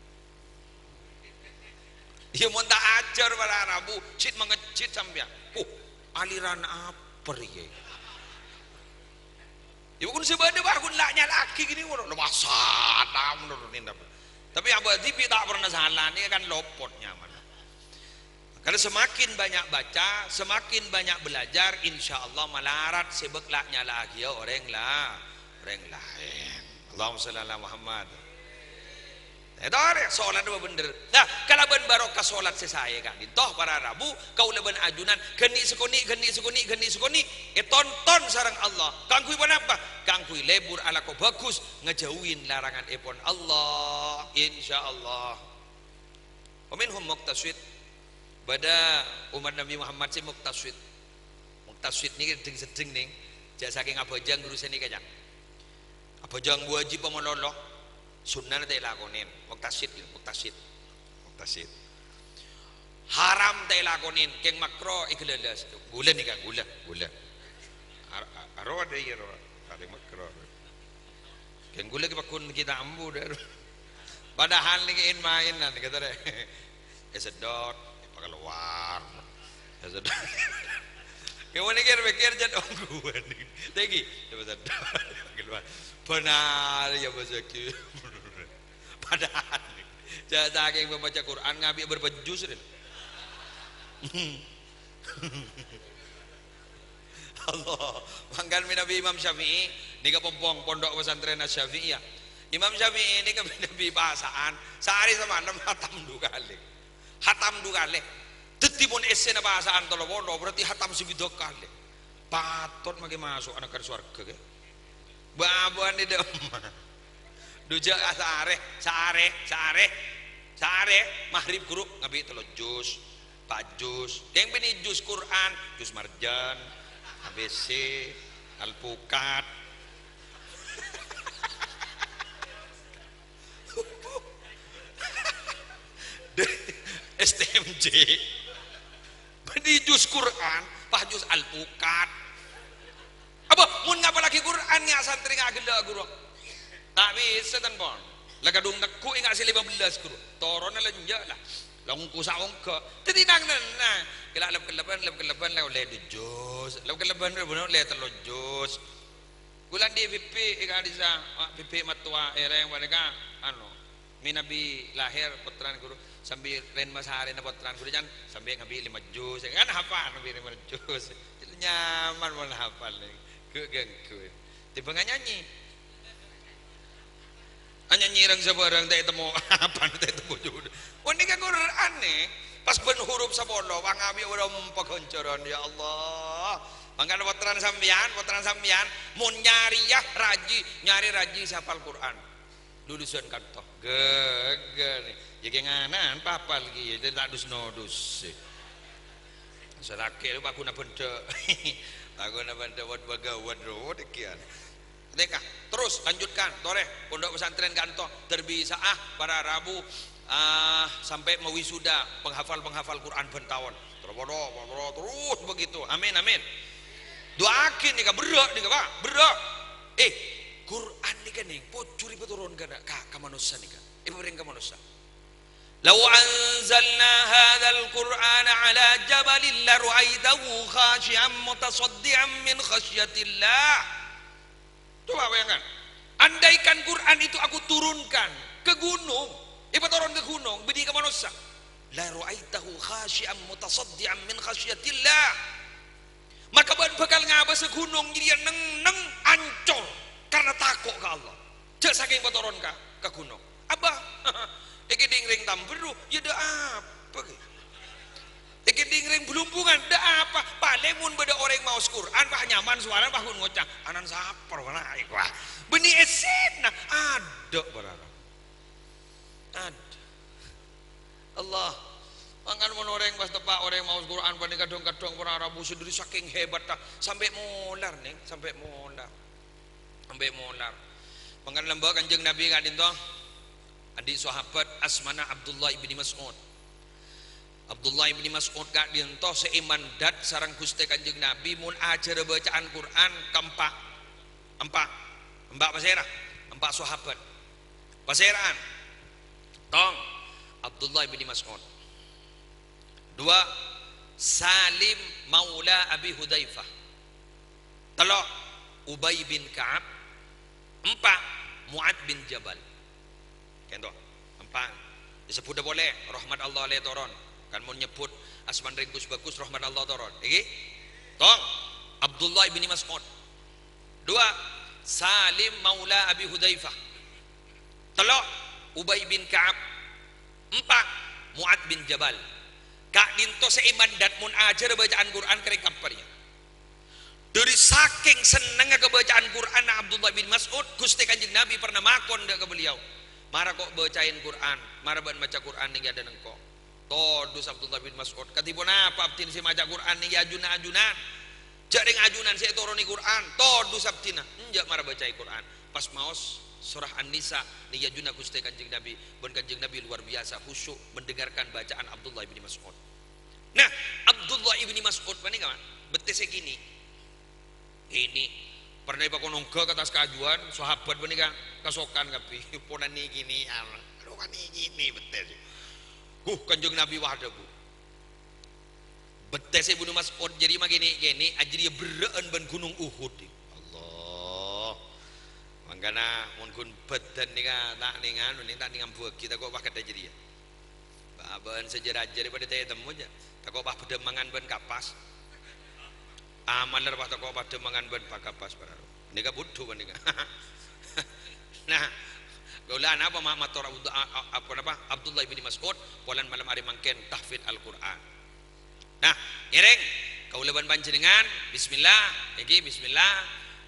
Iyâ, mon ta' ajhâr para rabu, cè' mangejjhit sampèyan. Huh, aliran apa rèya? Iyâ, bhâkun sè bâdâ, bhâkun la' nyala'aghi kènè', ngono. Lho, masa ta' menuruni, tapi, tapi abâ' dhibi' ta' pernah sala, nèka kan lopot nyamana. Karena semakin banyak baca, semakin banyak belajar, insya Allah malarat sè bâk la' nyala'aghiyâ orèng la-, orèng laèn. Allahumma shalli ala Muhammad. Ètore, solat apa bhender? Nah, kalabân barokah solat sè saè ka'dinto, para rabu, kaulâ bân ajunan, ghâni' sakonè', ghâni' sakonè', ghâni' sakonè', ètonton sareng Allah. Kaangghuy ponapa? Kaangghuy lebur alako bhâghus, ngajhâuwi laranganèpon Allah. Insya Allah. Wa minhum muqtasid. Bâdâ ommat Nabbhi Muhammad sè muqtasid. Muqtasid nèka dhing-seddhing, nèng. Jhâ' sakèng abhâjâng ghuru sè nèka, jhâ'. Abhâjâng wâjib apa malolo, sunnana ta' èlakonè. Muqtasid, yâ, muqtasid. Muqtasid. Haram ta' èlakonè, kèng makro èghâlâlâs. Ghulâ nèka, ghulâ, ghulâ. Ar-, a-, aro adâ, iyâ, aro. Arè makro. Kèng ghulâ ghi' pagghun kita ambu, dâ. Padahal nèka in-maènan, kata dâ. Èseddhot, èpakalowar. Èseddhot. Kèng mon nèka pèkkèr jhât ongghuwân. Tèngghi, èpaseddhot, èpakalowar. Bhender, yâ, Mas Zaki. Padahal, jhâ' sakèng maca Quran, ngabi' bârbâjjus, rèn. Allah. Mangkana mènabi Imam Syafi'i, nèka pompong Pondok Pesantren Asy-Syafi'iyah. Imam Syafi'i nèka mènabi pasa'an, saarè samalem hatam du kalè. Hatam du kalè. Dhâddhi, mon essèna pasa'an tello polo, berarti hatam sabidhâk kalè. Patot maghi maso' anakkan sowarghâ, kè. Bâ-abâ'ân è dâ'emma. Du jhâ' saarè, saarè, saarè, saarè, maghrib ghuru ngabi' tello juz, empa' juz. Kèng binè' juz Quran, juz Marjan, A B C, Alpukat. S T M J. Binè' juz Quran, pas juz Alpukat. Apa? Mon ngapallaghi Quran, nga' santrè nga' ghellâ', ghuru. Ta' bisa, tan, pon. La kadhung neggu' enga' sè lèma bellâs, ghuru. Toronna la enjâ', la. La ongghu saongghâ. Dhâddhi nang-nennang. Kèla lep-kellebbhân, lep-kellebbhân, la ollè du juz. Lep-kellebbhân, ollè tello juz. Ghulâ andi' bibbi' è ka'dissa', bibbi' mattowa, èrèng panèka, anu, mènabi lahèr pottrana ghuru, sambi rèn masarèna pottrana ghuru, can, sambi ngabi' lèma juz, kan hafal ngabi' lèma juz. Nyaman mon hafal, nèng. Ghu-, ganggu. Tèmbhâng anyanyi. Anyanyi rèng sabârâng ta' ètemmo, apa ta' ètemmo judhu. Oh, nèka Quran, nèng. Pas bân huruf sapolo, wa ngabi' ora empa ghânjhârân, ya Allah. Mangkana pottrana sampèyan, pottrana sampèyan, mon nyarè, yâ, rajhi, nyarè rajhi sè hafal Quran. Lulusan kanto. Ghâghâ, nèng. Yâ, kèng ana'na papal ghi, yâ, ta' dus-nodus. Sè lakè' lu pagghun abhândhâ'. Pagghun abhândhâ', wad bagawan, ro, demikian. Nèka, terus lanjutkan, torè, pondok pesantren kanto, terbisa'ah para rabu, ah, sampai mewisuda penghafal-penghafal Quran bân taon. Terus, terus begitu. Amin, amin. Du'aaghi nèka, berrâ' nèka, Pak, berrâ'. Eh, Quran nèka, nèng, pojhur èpatoron ka, ka, ka manossa nèka. Èparèng ka manossa. "Lau anzalna hadzal Qur'ana 'ala jabalin lara'aitahu khashi'an mutasaddi'an min khasyatillah." Coba bayangkan, andaikan Quran itu aku turunkan ke gunung, èpatoron ka ghunong, binè' ka manossa, "lara'aitahu khashi'an mutasaddi'an min khasyatillah." Maka bâ'na bhâkal ngabâsa ghunong jârèya neng-enneng ancor karna tako' ka Allah. Jhâ' sakèng patoron ka, ka ghunong. Apa? Èkèdhing rèng Tamberru, yâ dâ' apa, ghi? Èkèdhing rèng Blumbungan, dâ' apa? Palèng mon bâdâ orèng maos Quran, pas nyaman sowarana, pas ngoca', "Ana'na sapa rowa, na', èkowa?" Bânnè èssèna, adâ' bârârâ. Adâ'. Allah. Mangkana mon orèng pas teppa' orèng maos Quran panèka dhung-kadhung para rabu sè dhâri sakèng hebatta, sampè' molar, nèng, sampè' molar. Sampè' molar. Mangkana lambâ' Kanjeng Nabi ka'dinto, andi' sahabat asmana Abdullah ibni Mas'ud. Abdullah ibni Mas'ud ka'dinto sè èmandat sareng Ghustè Kanjeng Nabi mon ajhârâ bâcaan Quran ka empa'. Empa'. Empa' pasèra? Empa' sahabat. Pasèra'an? Tong, Abdullah bin Mas'ud. Dua, Salim maula Abi Hudzaifah. Tello', Ubay bin Ka'ab. Empa', Mu'adz bin Jabal. Kento, empa'. Disebbuda polè, rahmat Allah la toron. Kan mon nyebbhut asman rèng ghus-bhâghus, rahmat Allah toron. Iki? Tong, Abdullah ibni Mas'ud. Dua, Salim maula Abi Hudzaifah. Tello', Ubay bin Ka'ab. Empa', Mu'adz bin Jabal. Ka'dinto sè èmandat mon ajhârâ bâca'an Qur'an ka rèng kampar rèya. Dhâri sakèng sennengnga ka bâca'an Qur'anna Abdullah bin Mas'ud, Ghustè Kanjeng Nabi pernah makon dâ' ka beliau, "Mara ko' bâca'è Qur'an, mara bâ'na maca Qur'an neng è adâ'na engko'." Todus Abdullah bin Mas'ud, "Kadhi ponapa abdhina sè maca Qur'an neng è ajunna-ajunan? Jhâ' rèng ajunan sè ètoronè Qur'an, todus abdhina." "Enjâ', mara bâca'è Qur'an." Pas maos surah An-Nisa neng è ajunna Ghustè Kanjeng Nabi, bân Kanjeng Nabi luar biasa khusyuk mendengarkan bacaan Abdullah bin Mas'ud. Nah, Abdullah ibni Mas'ud panèka, Pak, bettèsè kènè'. Kènè'. Pernah èpakonongghâ ka attas kajuwân, sahabat panèka kasokan kabbhi. Polana kènè', adu, kan kènè' bettèsè. Huh, Kanjeng Nabi wah adhâbu. Bettèsè Ibnu Mas'ud jârèya makènè'-kènè', ajârèya berrâ'ân bân Ghunong Uhud. Allah. Mangkana mon ghun bâdân nèka ta' nèngan, mending ta' nèngan buwâghi, tako' pas kadhâ jârèya. Bâ-, bâ'ân sè jâr-ajâr padâ ta' ètemmo, jâ. Tako' pas padâ mangan bân kapas. Amalla pas tako' padâ mangan bân pa-, kapas para ro. Nèka budhu panèka. Nah, kaulâ napa ma-, mator Abdu-, a-, a-, apa napa? Abdullah bin Mas'ud, polana malem arè mangkèn tahfidz Al-Qur'an. Nah, ngèrèng, kaulâ bân panjhennengngan, bismillah, èngghi, bismillah,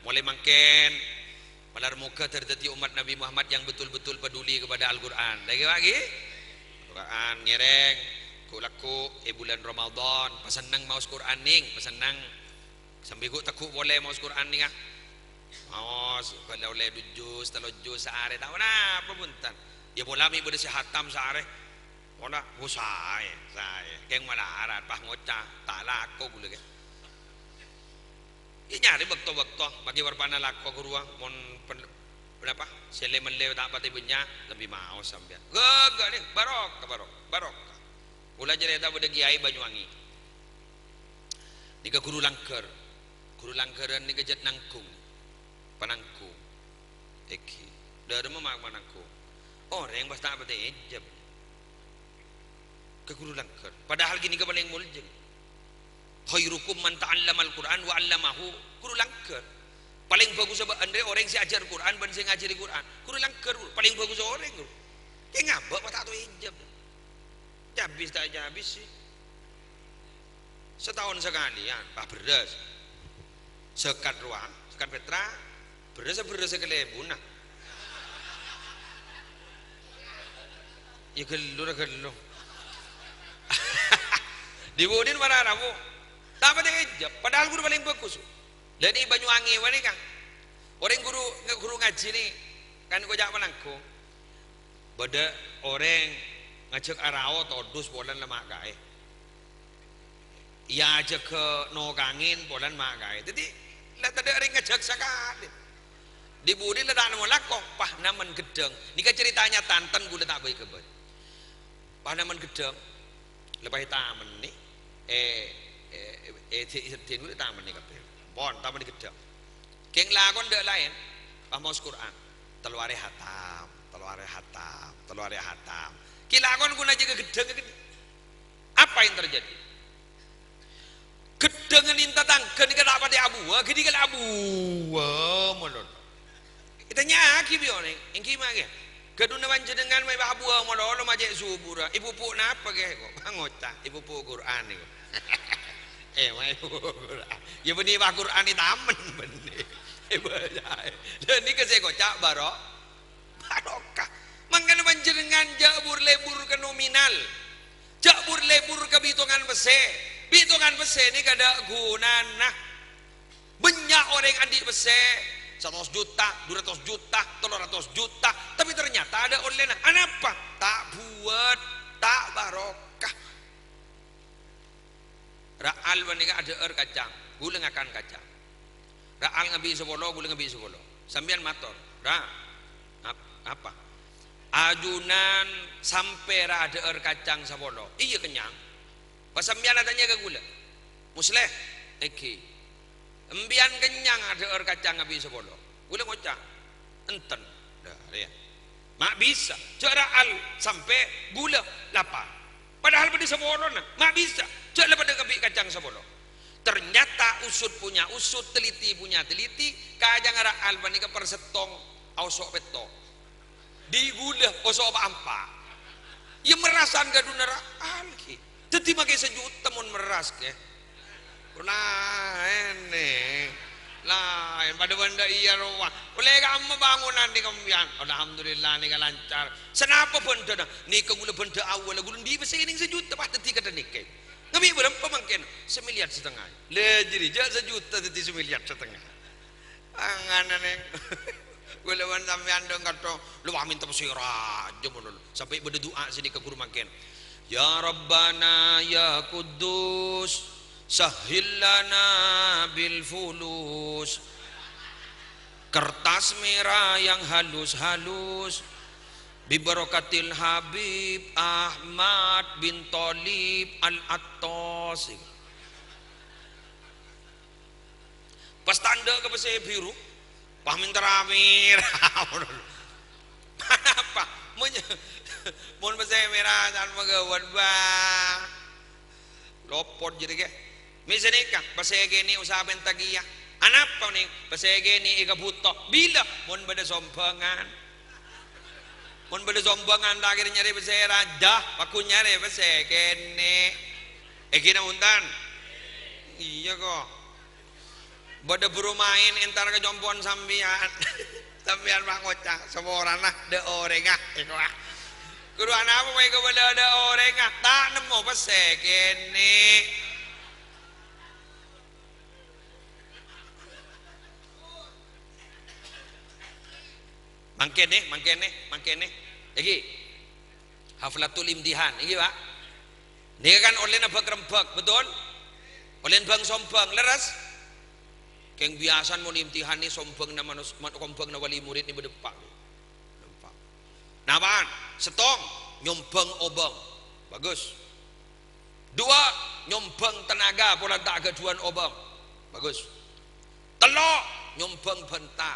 molaè mangkèn, malar moghâ dhâr-, dhâddhi ommat Nabi Muhammad yang betul-betul peduli kepada Al-Qur'an. Lagi, lagi? Al-Qur'an, ngèrèng, ghu-lagghu, è bulân Ramadan, pasenneng maos Qur'an, nèng, pasenneng. Sambi ghu-, tegghu' polè maos Qur'an, nèng, ah. Maos, bâlâ ollè du juz, tello juz saarè, ta' ponapa, bhunten. Yâ, pola mè' bâdâ sè hatam saarè. Pola, oh, saè, saè. Kèng malarat, pas ngoca', ta' lako ghulâ, kèng. Yâ, nyarè bâkto-bâkto, maghi bârâmpana lako ghâruwa, mon pen-, ponapa, sè lè-mellè ta' patè bânnya', lebbi maos sampèyan. Ghâ-, ghâ-, nèng, barokah, barokah, barokah. Kaulâ carèta bâdâ kèyaè Banyuwangi. Nèka ghuru langghâr. Ghuru langghârân nèka jhât nangghung. Panangghung. Èngghi. Dhâremma ma-, manangghung. Orèng pas ta' patè èjhâb. Ka ghuru langghâr. Padahal ghânèka palèng moljâ. "Khairukum man ta'allamal Qur'an wa 'allamahu." Ghuru langghâr. Palèng bhâghussa bâ'ân rè orèng sè ajhâr Qur'an bân sè ngajhâri Qur'an. Ghuru langghâr, ghuru. Palèng bhâghussa orèng, ghuru. Kèng ngabâ' pas ta' tao èjhâb. Cabis ta' cabis sih. Sataon sakalèyan, pas bherrâs. Zakat rowa, zakat fitrah, bherrâs, bherrâs kalèbunna. Yâ ghâllu ra ghâllu. Dhi-budhina para rabu. Ta' patè èjhâb, padahal ghuru palèng bhâghus. Lah nèka Banyuwangi panèka. Orèng ghuru, ghuru ngajhi nèka, kan koca' panangghung. Bâdâ orèng ngajhâk arao todus polana la ma' kaè. Èajhâghâ nokangèn polana ma' kaè. Dhâddhi, la tadâ' orèng ngajhâk sakalè. Dhi-budhina la ta' nemmo lako, pas namen ghedhâng. Nèka carètana tanten ghulâ ta' bhâi-ghâbây. Pas namen ghedhâng, la pas ètamennè, è, è, è, è, è, è, ghulâ ètamennè kabbhi. Pon, tamennè ghedhâng. Kèng lakon dâ' laèn, pas maos Qur'an. Tello arè hatam, tello arè hatam, tello arè hatam. Kè lakon ghun ajhâghâ ghedhâng ghâni. Apa yang terjadi? Ghedhângnga nèng tatangghâ nèka ta' patè abuwâ, ghânèka la abuwâ malolo. Ètanya'aghi bi' orèng, èngghi ma' kè. Ghâdhuna panjhennengngan ma' èpabuwâ malolo ma' cè' subura. Èpupu' napa kè ko'? Ngoca', èpupu' Qur'an ko'. Eh, ma' èpupu' Qur'an. Yâ bânnè pas Qur'an ètamen bânnè. Èbâca'è. Lah nèka sè èkoca' baro-, barokah. Mangkana panjhennengngan jhâ' bur-lebur ka nominal. Jhâ' bur-lebur ka bitongan pèssè. Bitongan pèssè nèka tadâ' ghunana. Bânnya' orèng andi' pèssè, satos juta, dua ratus juta, tello ratos juta, tapè ternyata tadâ' ollèna. Anapa? Ta' buwât, ta' barokah. Ra'al panèka adhâ'âr kacang, ghulâ ngakan kacang. Ra'al ngabi' sapolo, ghulâ ngabi' sapolo. Sampèyan mator, "Ra, ap-, apa? Ajunan sampè' ra adhâ'âr kacang sapolo?" "Iyâ, kennyang." Pas sampèyan atanya ka ghulâ, "Musleh, èngghi, sampèyan kennyang adhâ'âr kacang api sapolo?" Ghulâ ngoca', "Enten." Dah, rèya. Ma' bisa, jhâ' ra'al sampè' ghulâ lapa. Padahal bâdâ sapolona, ma' bisa, jhâ' la padâ kabbhi kacang sapolo. Ternyata usut punya usut, teliti punya teliti, kacang ra'al panèka per sèttong aoso' pètto'. Dhi ghulâ, oso' pa-ampa'. Iyâ merrasan ghâdhuna ra'al ghi. Dhâddhi makè sajuta mon merras ghi. Laèn nè. Laèn, padâ bân dâ' iyâ rowa. Ollè kamma bangunan nè' sampèyan. Alhamdulillah nèka lancar. Sanapa bhândhâna? Nèka ghulâ bhândhâ awwalla ghulâ andi' pèssè nèng sajuta pas dhâddhi kadhâ' nèka. Ngabi' bârâmpa mangkèn? Samilyar satengnga. Lha jârèya jhâ' sajuta dhâddhi samilyar satengnga. Angana nèng. Ghulâ bân sampèyan dong kato, lu wah mènta pèssè rajâ mono. Sampè' bâdâ du'a sè nèka ghuru mangkèn. "Ya Rabbana ya Quddus, sahhil lana bil fulus. Kertas merah yang halus-halus, bi barokatil Habib Ahmad bin Thalib Al-Attas." Pas ta' endâ' ka pèssè biru, pas mènta rame-rame. Anapa? Mon, mon pèssè mèra san maghâbây, bâh. Lopot jârèya. Mè' sanèka, pèssè kènè' usaha pènta kèya. Anapa, nèng? Pèssè kènè' èkabhuto. Bilâ? Mon bâdâ sombhângan. Mon bâdâ sombhângan, ta' kèra nyarè pèssè rajâ, paghun nyarè pèssè kènè'. Èngghi napa bhunten? Iyâ, ko'. Bâdâ buru maèn entar ka compo'na sampèyan. Sampèyan pas ngoca', "Saporana dâ' orèngnga." Èkowa. Ghuru anapa maèn kabâlâ dâ' orèngnga? Ta' nemmo pèssè kènè'. Mangkèn, nè, mangkèn, nè, mangkèn, nè. Èngghi. Haflatul imtihan, èngghi, Pak. Nèka kan ollèna bâk-rembâk, betul? Ollèna bâng-sombâng, lerres? Kèng biyasana mon imtihan nè sombhângnga manos-, man-, sombhângnga wali murid nè bâdâ eppa'. Napa? Sèttong, nyombhâng obâng. Bagus. Duwâ', nyombhâng tenaga polana ta' ghâdhuwân obâng. Bagus. Tello', nyombhâng bhânta.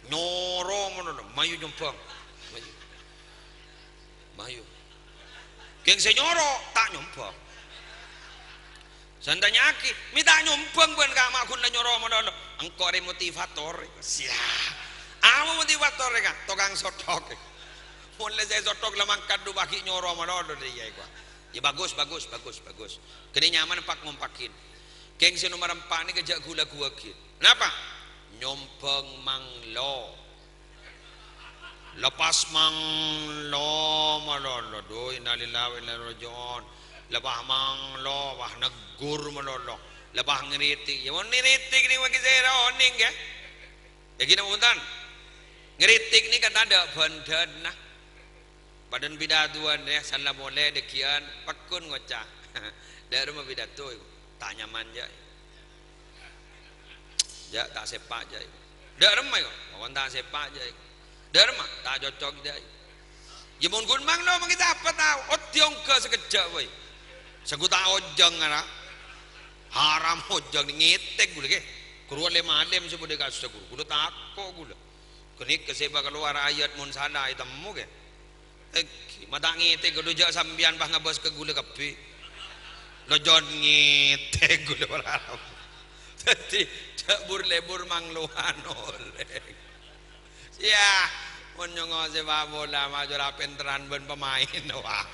Nyoro mono, mayu nyombhâng. Mayu. Mayu. Kèng sè nyoro, ta' nyombhâng. Sè ètanya'aghi, "Mè' ta' nyombhâng bâ'na, Ka', ma' ghun la nyoro malolo?" "Engko' rè motivator." Siap. Apa motivator, Ka'? Tokang sothok. Mon la sè sothok la mangkat dhu paghi' nyoro malolo rèya, Ka'. Ya, bagus, bagus, bagus, bagus. Ghânèka nyaman, Pak, ngompaghi. Kèng sè nomer empa' nèka jhâ' ghu-lagghuwâghi. Napa? Nyombhâng manglo. Lepas manglo malolo. Dhu, innalillahi wa inna ilaihi raji'un. Lepas manglo, wah, neggur malolo. Lepas ngritik. Ya, mon ngritik nèka maghi sèra onèng, ya. Ya, ghi napa bhunten? Ngritik nèka tadâ' bhândhâna. Padâna pidatowan, ya, sala molè dhâggi'ân, paghun ngoca'. Dâ' remma pidato, ta' nyaman, jâ'. Jâ', ta' sèpa', jâ'. Dâ' remma, kok. Pokon ta' sèpa', jâ'. Dâ' remma, ta' cocok, jâ'. Ya, mon ghun manglo, mangkèn sapa tao? Oddhi ongghâ sakejjhâ', woi. Sèngko' ta' ojhâng, ara. Haram ojhâng, ngètèk ghulâ, kè. Ghuru alèm-alèm sè bâdâ è kassa' ghuru. Ghulâ tako' ghulâ. Ghânèka sè èpakalowar ayat mon sala ètemmo, kè. Èngghi, ma' ta' ngètèk, kodhu jâ' sampèyan pas ngabâs ka ghulâ kabbhi. Lo, jhân ngètèk ghulâ para. Dhâddhi, jâ' bur-lebur manglowan orèng. Yâ, mon nyongngo' sèpa' bola, ma' jhâ' la pènterran bân pemain, wah.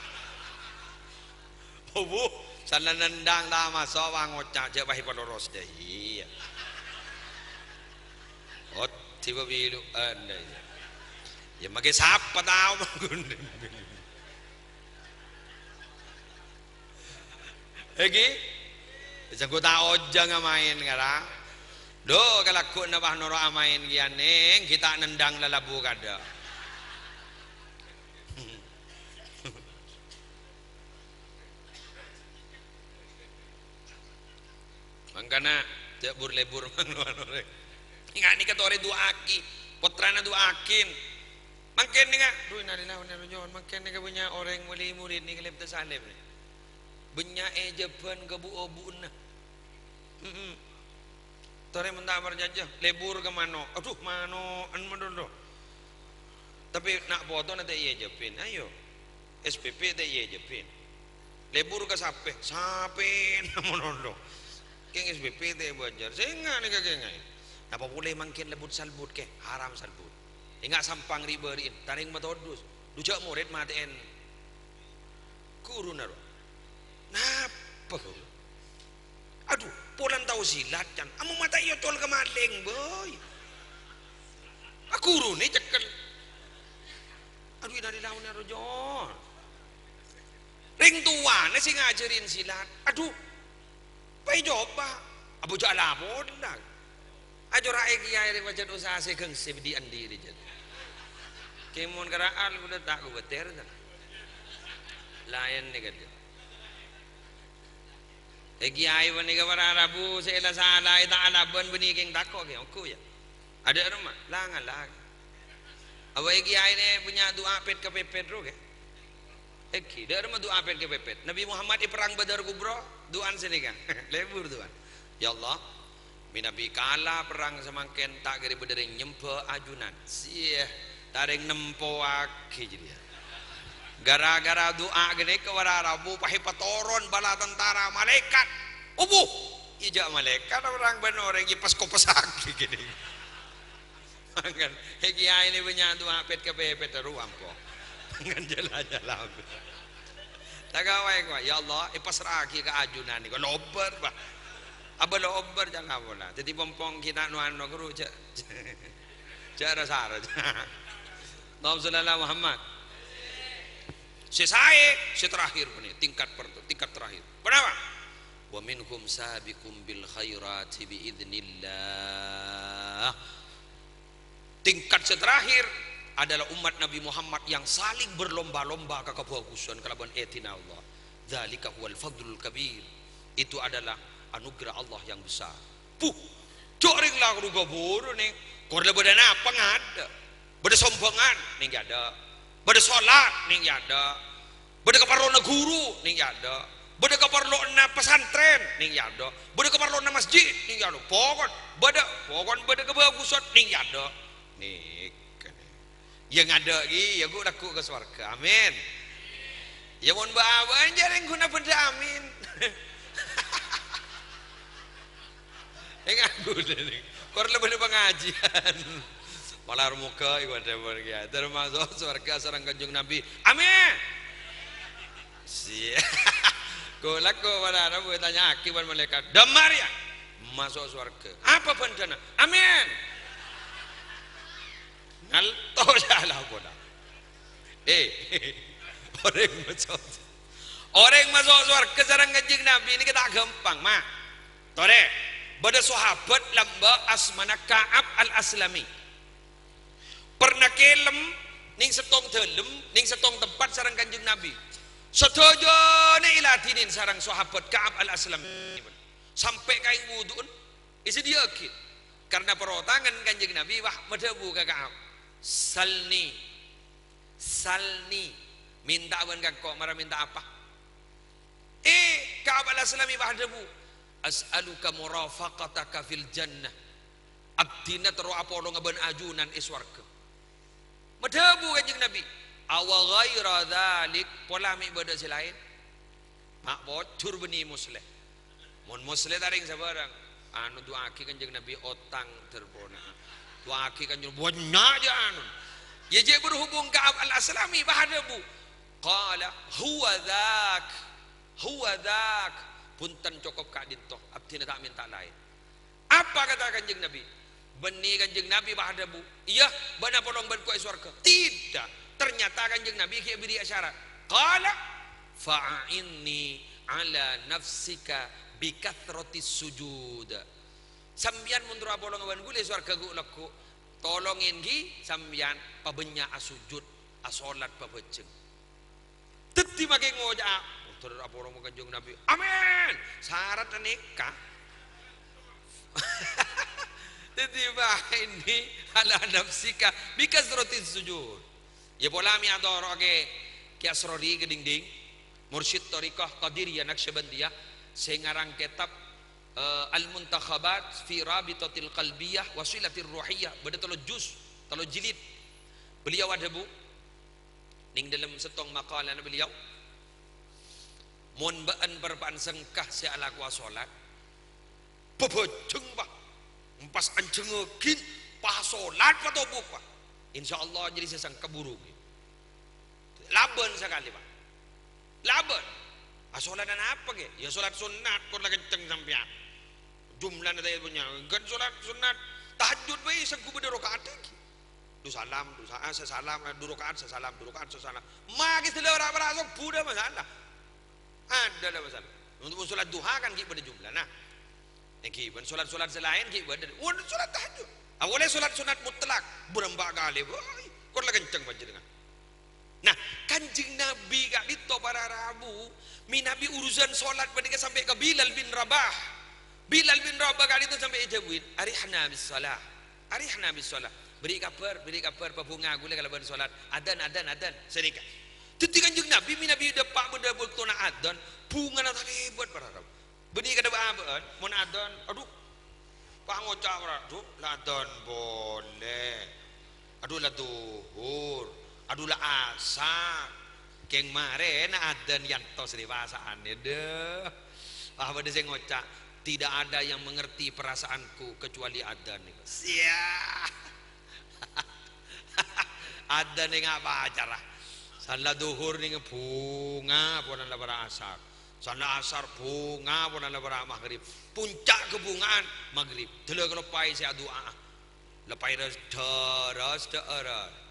Obu, sala nendang ta' maso', wah, ngoca' jâ' pas èpaloros, jâ'. Iyâ. Oddhi pabilu'ân, iyâ. Ya, maghi sapa tao mangghun. Èngghi? Sèngko' ta' ojhâng amaèn, kara. Dhu, kalagghuna pas noro' amaèn kèya, nèng, ghi' ta' nendang lalabu kadâ'. Mangkana, jâ' bur-lebur manglowan orèng. Èngghâ' nèka torè du'aaghi, pottrana du'aaghi. Mangkèn nèka, duh, innalillahi wa inna ilaihi raji'un. Mangkèn nèka bânnya' orèng wali murid nèka lèbât salèb nèka. Bânnya' èjhâbhân ka bu-obu'na. Mm-mm. Torè mon ta' parcajâ, lebur ka mano'. Adhu, mano'en madhullu. Tapè na' potona ta' èjhâbhâna, ayo. S P P ta' èjhâbhâna. Lebur ka sapè, sapèna madhullu. Kèng S P P ta' èbâjâr. Sènga' nèka kèng aè. Napa polè mangkèn lebut salbut kè? Haram salbut. Enga' sampang ri'-bâri'in, tarèng matodus. Dhu jhâ' morèd matè'èn ghuruna, ro. Napa, ghuru? Adhu, polana tao silat, can. Amo mata èocol ka malèng, boy. A, ghuruna ècèkkel. Adhu, innalillahi wa inna ilaihi raji'un. Rèng towana sè ngajhârin silat. Adhu, pas ècoba. Abâ' jhâ' laporan. Ajhârâ'è kèyaè rè pajhât usaha sè ghângsè bâdhi andi' rè, jhât. Kèmon kara'an ghulâ ta' kobâtèr, ta'. Laèn nèka, jhât. È kèyaè panèka para rabu sè la-salaè ta' alabân bânnè kèng tako' kè, ongghu, yâ. Adâ' remma, la ngala. Apa è kèyaè nè bânnya' du'a pèt ka pèpèt ro, kè? Èngghi, dâ' remma du'a pèt ka pèpèt. Nabi Muhammad è Perrang Badar Kubra, du'ana sanèka. Lebur du'ana. Ya Allah, mènabi kala perrang samangkèn ta' kèra bâdâ rèng nyembhâ ajunan. Sieh, ta' rèng nèmpowaghi jârèya. Gara-gara du'a ghânèka para rabu pas èpatoron bala tentara malaèkat. Obuh! Iyâ jhâ' malaèkat orang bân orèng, iyâ pas kopessaghi ghânèka. Mangkana, è kèyaè nè bânnya' du'a pèt ka pèpèt, terro ampo. Mangkana jhâ' la-nyala. Ta' kawâ, kawâ. Ya Allah, èpasra'aghi ka ajunan nèko. Lobâr, Pak. Abâ' lobâr, jhâ' la pola. Dhâddhi pompong kita nu-anu, ghuru, jhâ', jhâ' ra-sara. Allahumma shalli ala Muhammad. Sè saè, sè terakhir, bânnè, tingkat per-, tingkat terakhir. Ponapa? "Wa minhum sabiqum bil khairati bi idznillah." Tingkat sè terakhir adalah umat Nabi Muhammad yang saling berlomba-lomba ka kabhâghusân kalabân idinna Allah. "Dzalika huwal fadlul kabir." Itu adalah anugerah Allah yang besar. Puh, jhâ' rèng la ghuru ghâbur nè, kor la bâdâ napa ngadâ'. Bâdâ sombhângan, nèng è adâ'. Bâdâ solat, nèng è adâ'. Bâdâ kaparlona ghuru, nèng è adâ'. Bâdâ kaparlona pesantren, nèng è adâ'. Bâdâ kaparlona masjid, nèng è adâ'. Pokon bâdâ, pokon bâdâ kabhâghusân, nèng è adâ'. Nèka, nè. Yâ ngadâ' ghi, yâ ghu' lagghu' ka sowarghâ. Amin. Yâ mon bâ'-abâ'ân jhâ' rèng ghuna bâdâ amin. Enggak, ghuna nè. Kor la bâdâ pangajiân. Malar moghâ iku adâ pon kèya. Termasuk sowarghâ sareng Kanjeng Nabi. Amin. Siya. Ghu' lagghu' para rabu ètanya'aghi bân malaèkat. Dâmmar yâ? Maso' sowarghâ. Apa bhândhâna? Amin. Ngalto sala pola. Eh, orèng maso', orèng maso' sowarghâ sareng Kanjeng Nabi nèka ta' ghâmpang, ma. Torè, bâdâ sahabat lambâ' asmana Ka'ab Al-Aslami. Pernah kèlem nèng sèttong dâlem, nèng sèttong tempat sareng Kanjeng Nabi. Sadhâjâna èladhinin sareng sahabat Ka'ab Al-Aslami. Sampè' kaèng wudu'en èsadhiyâ'aghi. Karna parotangan Kanjeng Nabi, wah, madhâbu ka Ka'ab, "Salni, salni, mènta'a bân ka engko'." Mara mènta apa? Eh, Ka'ab Al-Aslami wah dhâbu, "As'aluka murafaqataka fil jannah." Abdhina terro apolonga bân ajunan è sowarghâ. Madhâbu Kanjeng Nabi, "Awa ghaira dzalik, pola mè' bâdâ sè laèn?" Ma' pojhur bânnè Mosleh. Mon Mosleh ta' rèng sabârâng. Anu, du'aaghi Kanjeng Nabi otang dâr ponapa. Du'aaghi Kanjeng Nabi bânnya' jâ' anu. Yâ jâ' berhubung Ka'ab Al-Aslami bâ' adhâbu. Qala, "Huwa dzak. Huwa dzak." Bhunten, cokop ka'dinto. Abdhina ta' mènta laèn. Apa kata Kanjeng Nabi? Bânnè Kanjeng Nabi bâ' adhâbu, "Iyâ, bâ'na polong bân engko' è sowarghâ." Tidak. Ternyata Kanjeng Nabi ghi' abherri' isyarat. Qala, "Fa'inni ala nafsika bi katsratis sujud." Sampèyan mon terro apolong bân ghulâ è sowarghâ ghu' lagghu', tolongè ghi sampèyan pabânnya' asojud, asolat pabhâjâng. Dhâddhi makè ngoca'a, "Motor apolong Kanjeng Nabi." Amin. Syarat nèka. Dhâddhi, "Fa'inni ala nafsika bi katsratis sujud." Iyâ pola mè' atoro'aghi Kè Asrori Kedingding, mursyid thariqah Qadiriyah Naqsyabandiyah, sè ngarang kètab, eh, Al-Muntakhabat fi Rabitatil Qalbiyah wa Silatir Ruhiyah, bâdâ tello juz, tello jilid. Beliau adhâbu, neng dâlem sèttong maqalana beliau, "Mon bâ'ân parappa'na sengka sè alakowa solat, bhâbhâjheng, Pa'. Empas anjhengngaghi, Pa', solat patobu, Pa'. Insyaallah jârèya sè sengka buru, ghi. Labân sakalè, Pa'. Labân. Ah, solat anapa, ghi? Yâ, solat sunnat, kor la kenceng sampèyan. Jumlana ta' punya. Kan solat sunnat, tahajjud bhâi, sènggu bâdâ raka'at, ghi. Du salam, du sa-, ah, sasalam, du raka'at, sasalam, du raka'at, sasalam. Maghrib dâlâ ra-, ra-, subuh, dâ' masalah. Adâ la masalah. Untuk solat duha kan ghi' bâdâ jumlana. Èngghi, bân solat-solat sè laèn ghi' bâdâ. Wah, solat tahajjud. Awalnya solat sunat mutlak. Bârâmpa kalè. Wah, kor la kenceng panjhennengngan. Nah, Kanjeng Nabi ka'dinto para rabu, mènabi urusan solat panèka sampè' ka Bilal bin Rabah. Bilal bin Rabah ka'dinto sampè' èdhâbuin, "Arihna bis shalah. Arihna bis shalah." Bherri' kabhâr, bherri' kabhâr, pabhunga kaulâ kalabân solat. Adzan, adzan, adzan. Sanèka. Dhâddhi Kanjeng Nabi mènabi dâpa' bâdâ bâktona adzan, bhungana talèbât para rabu. Bânnè kadâ' abâ'ân, mon adzan, adhu, pas ngoca' ora, adhu, la adzan polè. Adhu, la dhuhur. Adhu, la asar. Kèng marèna adzan yantos rè pasa'anè, dâ. Wah, bâdâ sè ngoca', "Tidak ada yang mengerti perasaanku kecuali adzan." Sia. Adzan nèng apa acara? San la dhuhur nèng bhunga, polana la para asar. San la asar bhunga, polana la para maghrib. Puncak kabhungaan maghrib. Dâlâ kaloppaè sè adu'a'a. La paèros dârâs dâ'ârâ.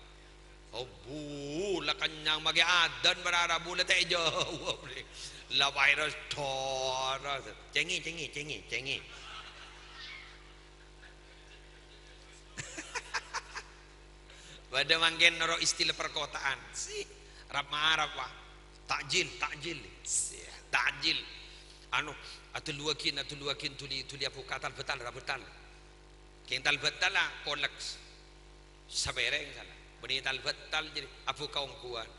Obu, la kennyang maghi adzan para rabu la ta' èjâwâb. La paèros dârâs. Cèngè, cèngè, cèngè, cèngè. Bâdâ mangkèn noro' istilah perkotaan. Si, rap-marap, wah. Takjil, takjil. Si, takjil. Anu, adulluwaghin, adulluwaghin, dhuli, dhuli abhuka, tal-bâtal, ra-bâtal. Kèng tal-bâtal, la, kolek. Sapèrèng, sala. Bânnè tal-bâtal, jârèya abhuka ongghuwân.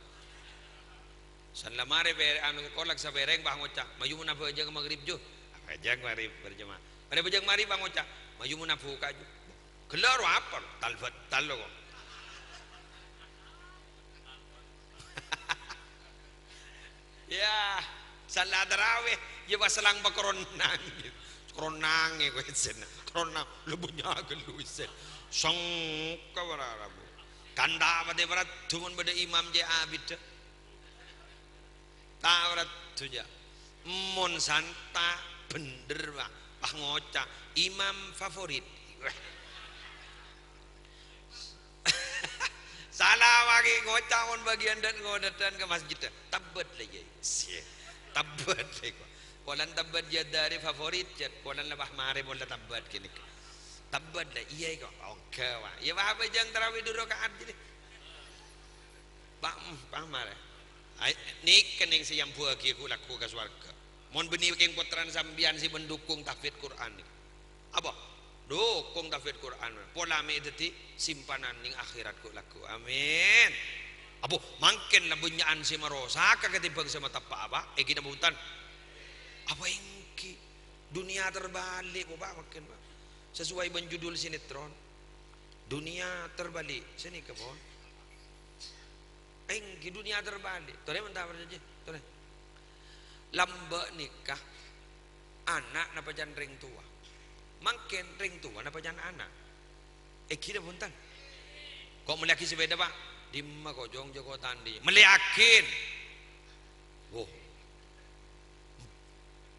San la marè pè-, anu, kolek sapèrèng, pas ngoca', "Mayu mon abhâjâng maghrib, jhu." Abhâjâng maghrib berjamaah. Marè abhâjâng maghrib, pas ngoca', "Mayu mon abhuka, jhu." Ghellâ' ro apa, lo? Tal-bâtal, lo, kok. Yâ, sala tarawih, yâ, pas selang pakoronnang. Koronnangè kowe, sèn. Koronnang, lè bânnya' ghâllu, sèn. Sengka para rabu. Kan ta' patè paraddhu mon bâdâ imam cè' abiddhâ. Ta' ora duja. Mon santa' bhender, Pak. Wah, ngoca' imam favorit. Wah. Sala wagi ngoca' mon bagian dan ngodedan ka masjid. Tabbet la, Yai. Sia. Tabbet la, kok. Polan tabbet ya dari favorit, jat. Polan lebah mare mon la tabbet gini. Tabbet la, iya, kok. Oke, Pak. Ya, Pak, apa jang tarawih dua rakaat gini? Pa-, pamar, ya. Ai, nèka nèng sè èambuwâghi ghu-, lagghu ka sowarghâ. Mon bânnè kèng pottrana sampèyan sè mendukung tahfidz Qur'an nèka. Apa? Dukung tahfidz Qur'an. Pola mè' dhâddhi simpanan nèng akhèrat ghu-, lagghu. Amin. Apa? Mangkèn la bânnya'an sè marosaka katèmbhâng sè mateppa'a, Pak. Èngghi napa bhunten? Apa èngghi? Dunia terbalik, Pak, mangkèn, Pak. Sesuai bân judul sinetron. Dunia terbalik. Sè nèka, pon. Èngghi dunia terbalik. Torè menta parjhânjhi. Torè. Lambâ' nèka, ana' napa can rèng towa. Mangkèn rèng towa napa can ana'. Èngghi napa bhunten? Kok mellèyaghi sepeda, Pak? Dimma kok, Jong, jhâ' kok ta' andi'. Mellèyaghin. Wo.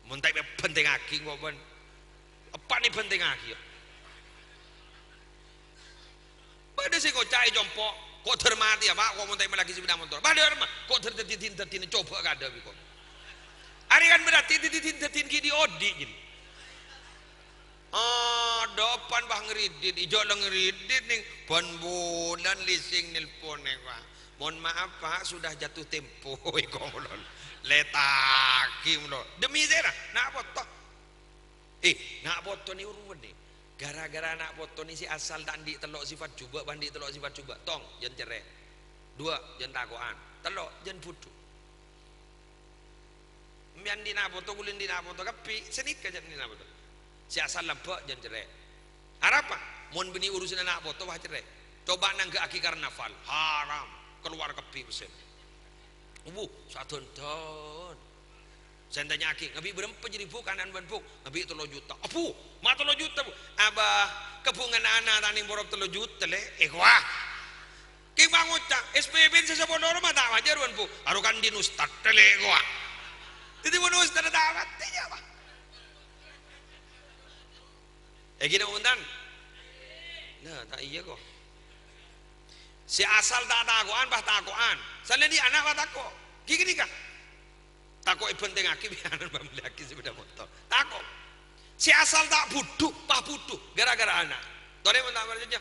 Mon ta' èbhântèngngaghi kok bân. Eppa' nè bhântèngngaghi, ya. Bâdâ sè ngoca' è compo', "Kok dhâr matè, ya, Pak, kok mon ta' mellèyaghi sepeda motor?" Bâdâ, Rma, "Kok dhâr dhâddhi din-dhâddhin coba kadâ' bi' kok." Arè kan berarti dhâddhi din-dhâddhin ghi' odi' gini. Adâ' eppa' bâh ngridit, ijâ' la ngridit nèng bân bulân leasing nelpon nèng, Pak. "Mohon maaf, Pak, sudah jatuh tempo," è kok, lho. Lètaghi, lho. Demi sèra, na' poto. Eh, na' poto nè uruwân nè. Gara-gara na' poto nè sè asal ta' andi' tello' sifat jhubâ', pa andi' tello' sifat jhubâ'. Tong, jhân cerrè'. Duwâ', jân tako'an. Tello', jân budhu. Sampèyan dina' poto, kaulâ dina' poto kabbhi, sanèka jân dina' poto. Sè asal lambâ' jân cerrè'. Arapa? Mon bânnè urusanna ana' poto, wah, cerrè'. Coba nangghâ'aghi karnaval, haram, kalowar kabbhi pèssèna. Wuh, sadhân-dhân. Sè ètanya'aghi, "Ngabi' bârâmpa jârèya, Bu', kana'an bân, Bu'?" "Ngabi' tello juta." "Abbhu, ma' tello juta, Bu'?" "Abâ, kabhungan ana' ta' nèng porop tello juta, Lè'." "Eh, wah." Kèng pangoca', "S P P sè sapolo roma ta' wajar, bân, Bu'." "Aro kan din ustad, Lè', kowa." Dhâddhi mon ustad ta' patè, yâ, Pak. Èngghi napa bhunten? Nah, ta' iyâ, ko. Sè asal ta' tako'an, pas tako'an. Salèdhi ana', pas tako'. Ghi ghânèka. Tako' èbhântèngngaghi, bi'anan pamelliyaghi sepeda motor. Tako'. Sè asal ta' budhu, pas budhu. Gara-gara ana'. Torè mon ta' parcajâ.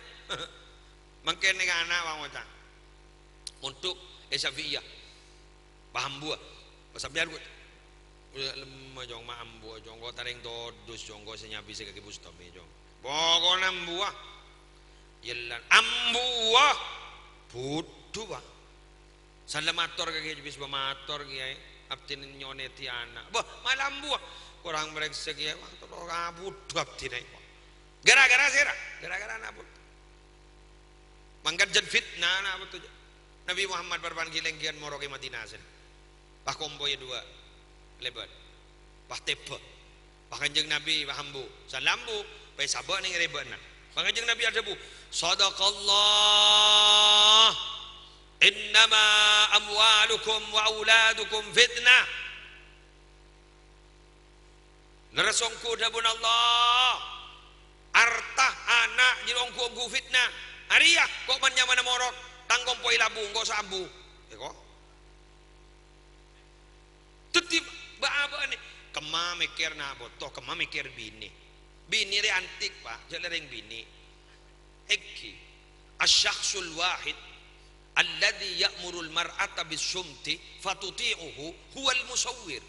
Mangkèn nèka ana', pas ngoca'. Mondhuk è Syafi'iyah. Paham buwâ? Pas sampèyan, gu-, lemma, Cong, ma' ambuwâ, Cong. Ko' tarèng todus, Cong, ko' sè nyabisè kakè Bustami, Cong. Pokona ambuwâ. Yellan ambuwâ. Budhu, Pak. Sala mator ka Kèyaè Jebis, "Bâ, mator, Kèyaè. Abdhina nyonèdhi ana'." "Bâ, mala ambuwâ." "Korang marèksa, Kèyaè." "Wah, terro kabudhu abdhina, Pak." Gara-gara sèra? Gara-gara ana' budhu. Mangkana jân fitna ana' budhu. Nabi Muhammad bârâmpan ghi-lènggiyân morok è Madinah sènè. Pas kompoyya duwâ' lèbât. Pas tèbâ. Pas Kanjeng Nabi pas ambu. Sala ambu, pas sabâ' nèng rèbâ'na. Pas Kanjeng Nabi adhâbu, "Shadaqallah. Innama amwalukum wa auladukum fitnah." Lerres ongghu dhâbuna Allah, "Arta, ana', jârèya ongghu-ongghu fitna. Arèya, ko' man-nyamana morok, tang kompoy labu, engko' sambu." Èko. Dhâddhi, bâ'-abâ'na, kemma mèkkèr ana' poto, kemma mèkkèr binè. Binè rè antik, Pak, jâ' la rèng binè. Èngghi, asy-syakhsul wahid alladzi ya'murul mar'ata bis-sumti fatuti'uhu huwal musawwir.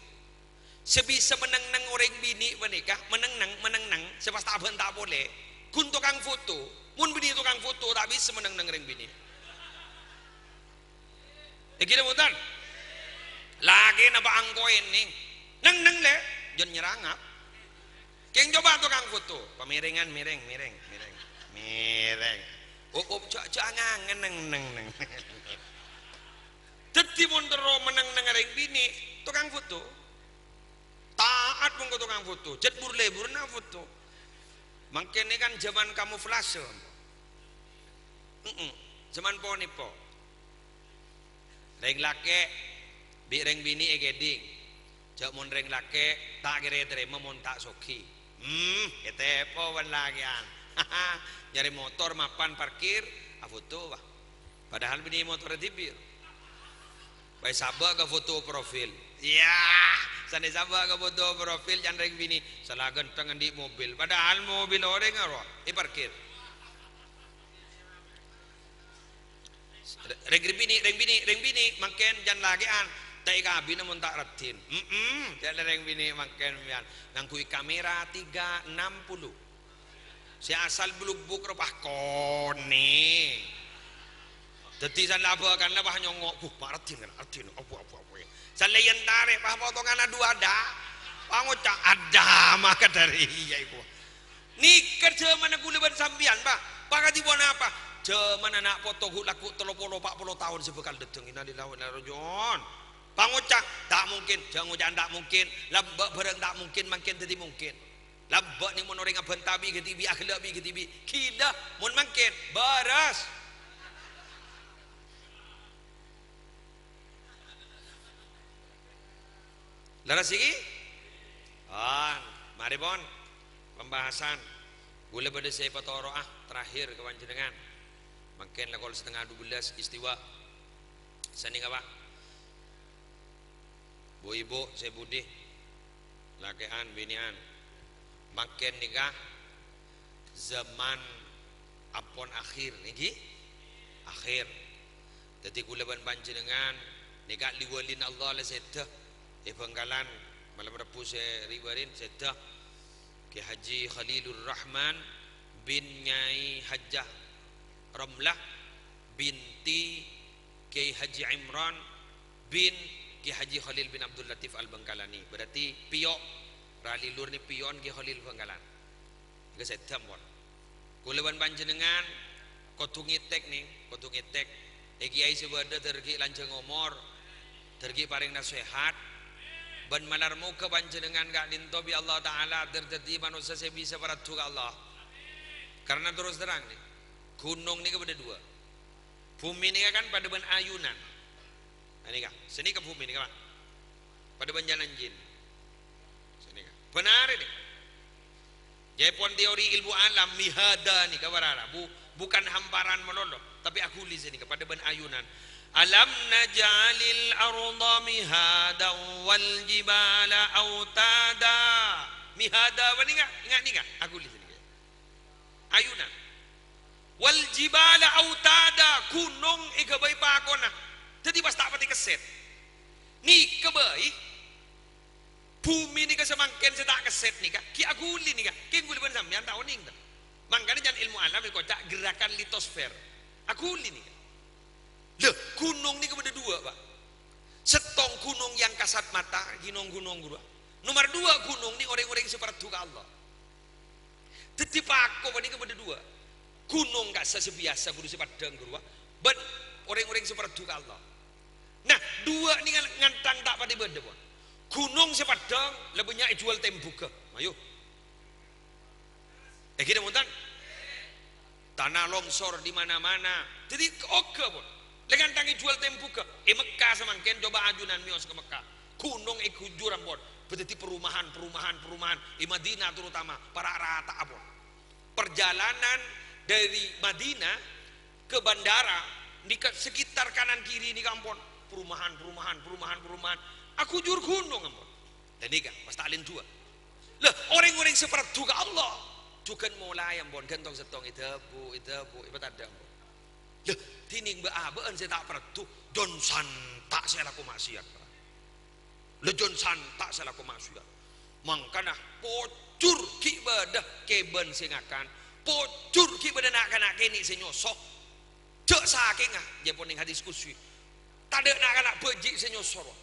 Sè bisa manennang orèng binè panèka, manennang, manennang, sè pas ta' abhânta polè, ghun tokang foto. Mon bânnè tokang foto, ta' bisa manennang orèng binè. Èngghi la bhunten? Lakèna pa' engko' ènèng. Neng-neng, Lè', jân nyerangap. Kèng coba tokang foto, pamèrèngan, mèrèng, mèrèng, mèrèng, mèrèng. Op, op, jâ', jâ' ngangen, neng, neng, neng. Dhâddhi mon terro manennang orèng binè', tokang foto. Ta'at mon ka tokang foto, jhât bur-lèburna foto. Mangkèn nèka kan jhâman kamuflase. Heeh, jhâman ponèpo. Rèng lakè' bi' rèng binè' èkèdhing. Jhâ' mon rèng lakè' ta' kèra ètarèma mon ta' soghi. Hmm, ètèpo bân lakè'an. Nyarè motor mapan parkir, afoto, wah. Padahal binè' motorra dhibi'. Pas sabâ' ka foto profil. Iyâ, sanè sabâ' ka foto profil can rèng binè'. Sala ghântheng andi' mobil. Padahal mobil orèng aro èparkir. Rèng binè', rèng binè', rèng binè', mangkèn can lakè'an, ta' èkabina mon ta' raddhin. Mm-mm, jâ' la rèng binè' mangkèn sampèyan. Ngangghuy kamera tiga enam puluh. Sè asal blubbuk ropa konè. Dhâddhi san la abâ' kanna pas nyongngo', "Buh, pa' raddhin kan, raddhin, abu, abu, abu, ya." San la èyentarè, pas potonganna duwâ' dâ'. Pas ngoca', "Adâ, maka dâri iyâ iku." Nèka jhâmanna kaulâ bân sampèyan, Pa'. Pakadhi ponapa? Jhâmanna ana' poto ghu', lagghu' tello polo, pa' polo taon sè bhâkal dâteng. Innalillahi wa inna ilaihi raji'un. Pangoca', "Ta' mungkin." Jhâ' ngoca'an "ta' mungkin." Lambâ' bhârâng ta' mungkin, mangkèn dhâddhi mungkin. Lambâ' nèng mon orèng abhânta bi' kadhibi', aghellâ' bi' kadhibi'. Ghilâ, mon mangkèn, bârâs. Lerres iki? Pon, marè pon. Pembahasan. Kaulâ bâdâ sè èpatoro'a terakhir ka panjhennengngan. Mangkèn la kol setengah dua belas istiwa. Sanèka, Pa'. Bu-ibu sè budi, lakè'an, binè'an. Mangkèn nèka zaman ampon akhir, èngghi? Akhir. Dhâddhi kaulâ bân panjhennengngan nèka li-wâlina Allah la sèdhâ è Bhângkalan, malem Rebbhu sè ri-bârin sèdhâ. Kè Haji Khalilur Rahman bin Nyai Hajjah Romlah binti Kiai Haji Imran bin Kiai Haji Khalil bin Abdul Latif Al-Bangkalani. Berarti pèyo', ralèlor nè pèyo'na Kiai Khalil Bangkalan. Ènggi sèdhâ, pon. Kaulâ bân panjhennengngan kodhu ngètèk, nè, kodhu ngètèk. È kiai sè bâdâ dâr ghi' lanjhâng omor, dâr ghi' parèng nasèhat, bân malar moghâ panjhennengngan ka'dinto bi' Allah Ta'ala dâr dhâddhi manossa sè bisa paradu ka Allah. Karna terros terrang, nè, ghunong nèka bâdâ duwâ'. Bhumè nèka kan padâ bân ayunan. Nah, nèka, sanèka bhumè nèka, Pak. Padâ bân jhânan jin. Sanèka. Bhender, nè. Jâèpon teori ilmu alam, mihada nèka, para rabu, bukan hamparan malolo, tapè aghuli sanèka, padâ bân ayunan. "Alam naj'alil arda mihadan wal jibala autada." Mihada, apa nèka? Enga' nèka, aghuli sanèka. Ayunan. "Wal jibala autada," ghunong èghâbây pakonna. Dhâddhi pas ta' patè kèssèt. Nèka bhâi, bhumè nèka samangkèn sè ta' kèssèt nèka, ghi' aghuli nèka. Kèng ghuli bân sampèyan ta' onèng, ta? Mangkana jhân ilmu alam èkoca' gerakan litosfer. Aghuli nèka. Lha, ghunong nèka bâdâ duwâ', Pak. Sèttong ghunong yang kasat mata, ghunong-ghunong ghâruwa. Nomor duwâ' ghunong nè orèng-orèng sè paradu ka Allah. Dhâddhi pako panèka bâdâ duwâ'. Ghunong kassa' sè biyasa ghuru sè paddhâng ghâruwa, bân orèng-orèng sè paradu ka Allah. Nah, duwâ' nèka ngantang ta' patè bâdâ, pon. Ghunong sè paddhâng la bânnya' èjhuwâl tembugghâ. Ayo. Ènggi, mon-, tan? Tanah longsor di mana-mana. Dhâddhi oghâ, pon. La ngantang èjhuwâl tembugghâ. È Mekka samangkèn, coba ajunan mèyos ka Mekka. Ghunong èghujur, ampon. Bâdâddhi perumahan, perumahan, perumahan. È Madinah terutama, para' rata'a, pon. Perjalanan dari Madinah ke bandara, nèka sekitar kanan kiri nèka ampon perumahan, perumahan, perumahan, perumahan. Aghujur ghunong, ampon. Lah nèka, pas ta'lim duwâ'. Lah, orèng-orèng sè paradu ka Allah, jhughân molaè, ampon, ghântong sèttong èdhâbu, èdhâbu, èpatadâ', ampon. Lah, dhinèng bâ'-abâ'ân sè ta' paradu, jhân santa' sè alako ma'siyat, para. Lajân santa' sè alako ma'siyat. Mangkana pojhur ghi' bâdâ kèbân sè ngakan, pojhur ghi' bâdâ na'-kana' kènè' sè nyoso. Jhâ' sakèngnga, jâèpon nèng hadis qudsi. Tadâ' na'-kana' bâji' sè nyoso, rowa.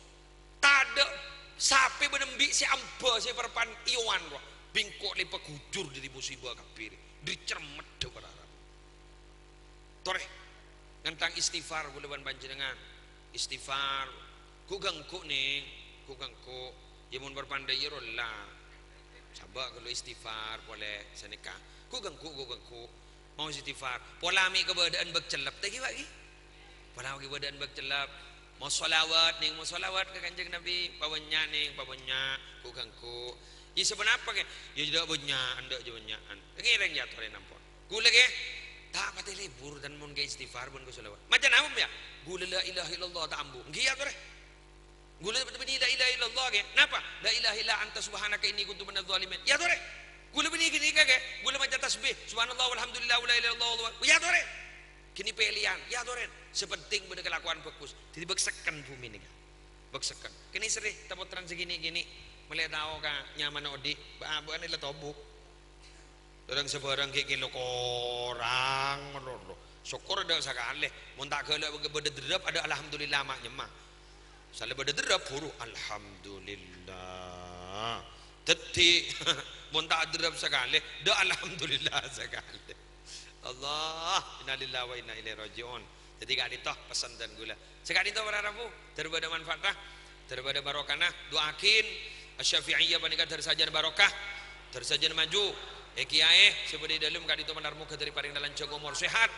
Tadâ' sapè bân embi' sè ambâ sè parpan èyowan, rowa. Bi' engko' lè paghujur dâri musibâ kabbhi rè. Dâri cermeddhâ parara. Torè, ngantang istighfar kaulâ bân panjhennengngan. Istighfar. Ghu-, ganggu, nèng. Ghu-, ganggu. Yâ, mon parpandhâ iyâ rowa la. Sabâ' ghâllu istighfar polè sanèka. Ghu-, ganggu, ghu-, ganggu. Mau istighfar. Pola mè' kabâdâ'ân bâk cellep, ta' ghi, Pak, ghi? Pola mè' kabâdâ'ân bâk cellep. Mau sholawat, nèng. Mau sholawat ka Kanjeng Nabi. Pabânnya', nèng. Pabânnya'. Ghu-, ganggu. Iyâ, saponapa, kè? Iyâ, jhâ' bânnya'an, dâ' jhâ' bânnya'an. Ngèrèng, yâ, torè, ampon. Ghulâ, kè, ta' patè lebur, dân mon kè istighfar bân kè sholawat. Maca napa, yâ? Ghulâ la ilaha illallah ta' ambu. Ènggi, yâ, torè. Ghulâ bânnè la ilaha illallah, kè. Napa? La ilaha illa anta subhanaka inni kuntu minadh dhalimin. Yâ, torè. Ghulâ bânnè ghânèka, kè. Ghulâ maca tasbih. Subhanallah walhamdulillah wala ilaha illallah wallahu akbar. Yâ, torè. Ghânèka pèlèyan. Yâ, torè. Sè pentèng bâdâ kalakowan bhâghus. Dâddhi bâk sekken bhumè nèka. Bâk sekken. Kènè' serrè, tapottrana sè ghânè'-ghânè'. Mèlè tao ka nyamana odi'. Bâ-, bâ'na la tobuk. Bârâng-sabârâng ghi' kèlo korang malolo. Sokkor adâ' sakalè. Mon ta' ghellâ' bâdâ dârâp, adâ' alhamdulillah ma' nyemma. Salè bâdâ dârâp, buru alhamdulillah. Dâddhi, mon ta' dârâp sakalè, dâ' alhamdulillah sakalè. Allah, innalillahi wa inna ilaihi raji'un. Dâddhi ka'dinto pessen dân ghulâ. Sè ka'dinto para rabu, dâr bâdâ manfaatta, dâr bâdâ barokana, du'aaghin, Asy-Syafi'iyah panèka dâr sajân barokah, dâr sajân maju. È, kiyaè sè bâdâ è dâlem ka'dinto malar moghâ dâri parèngna lanjhâng omor sehat.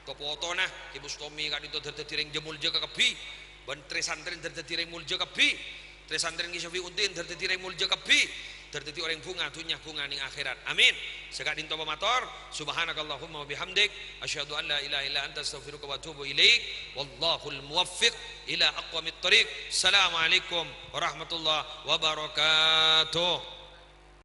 To-potona, Kè Bustomi ka'dinto dâr dâddhi rèng jâ-, molja kabbhi. Bân trè-santrèna dâr dâddhi rèng molja kabbhi. Trè-santrèna Kè Syafi'uddin dâr dâddhi rèng molja kabbhi. Dâr dâddhi orèng bhunga dhunnya, bhunga nèng akhèrat. Amin. Sè ka'dinto pamator, subhanakallahumma wa bihamdik, asyhadu an la ilaha illa anta astaghfiruka wa atubu ilaik. Wallahul muwaffiq ila aqwamit thariq. Assalamualaikum warahmatullahi wabarakatuh.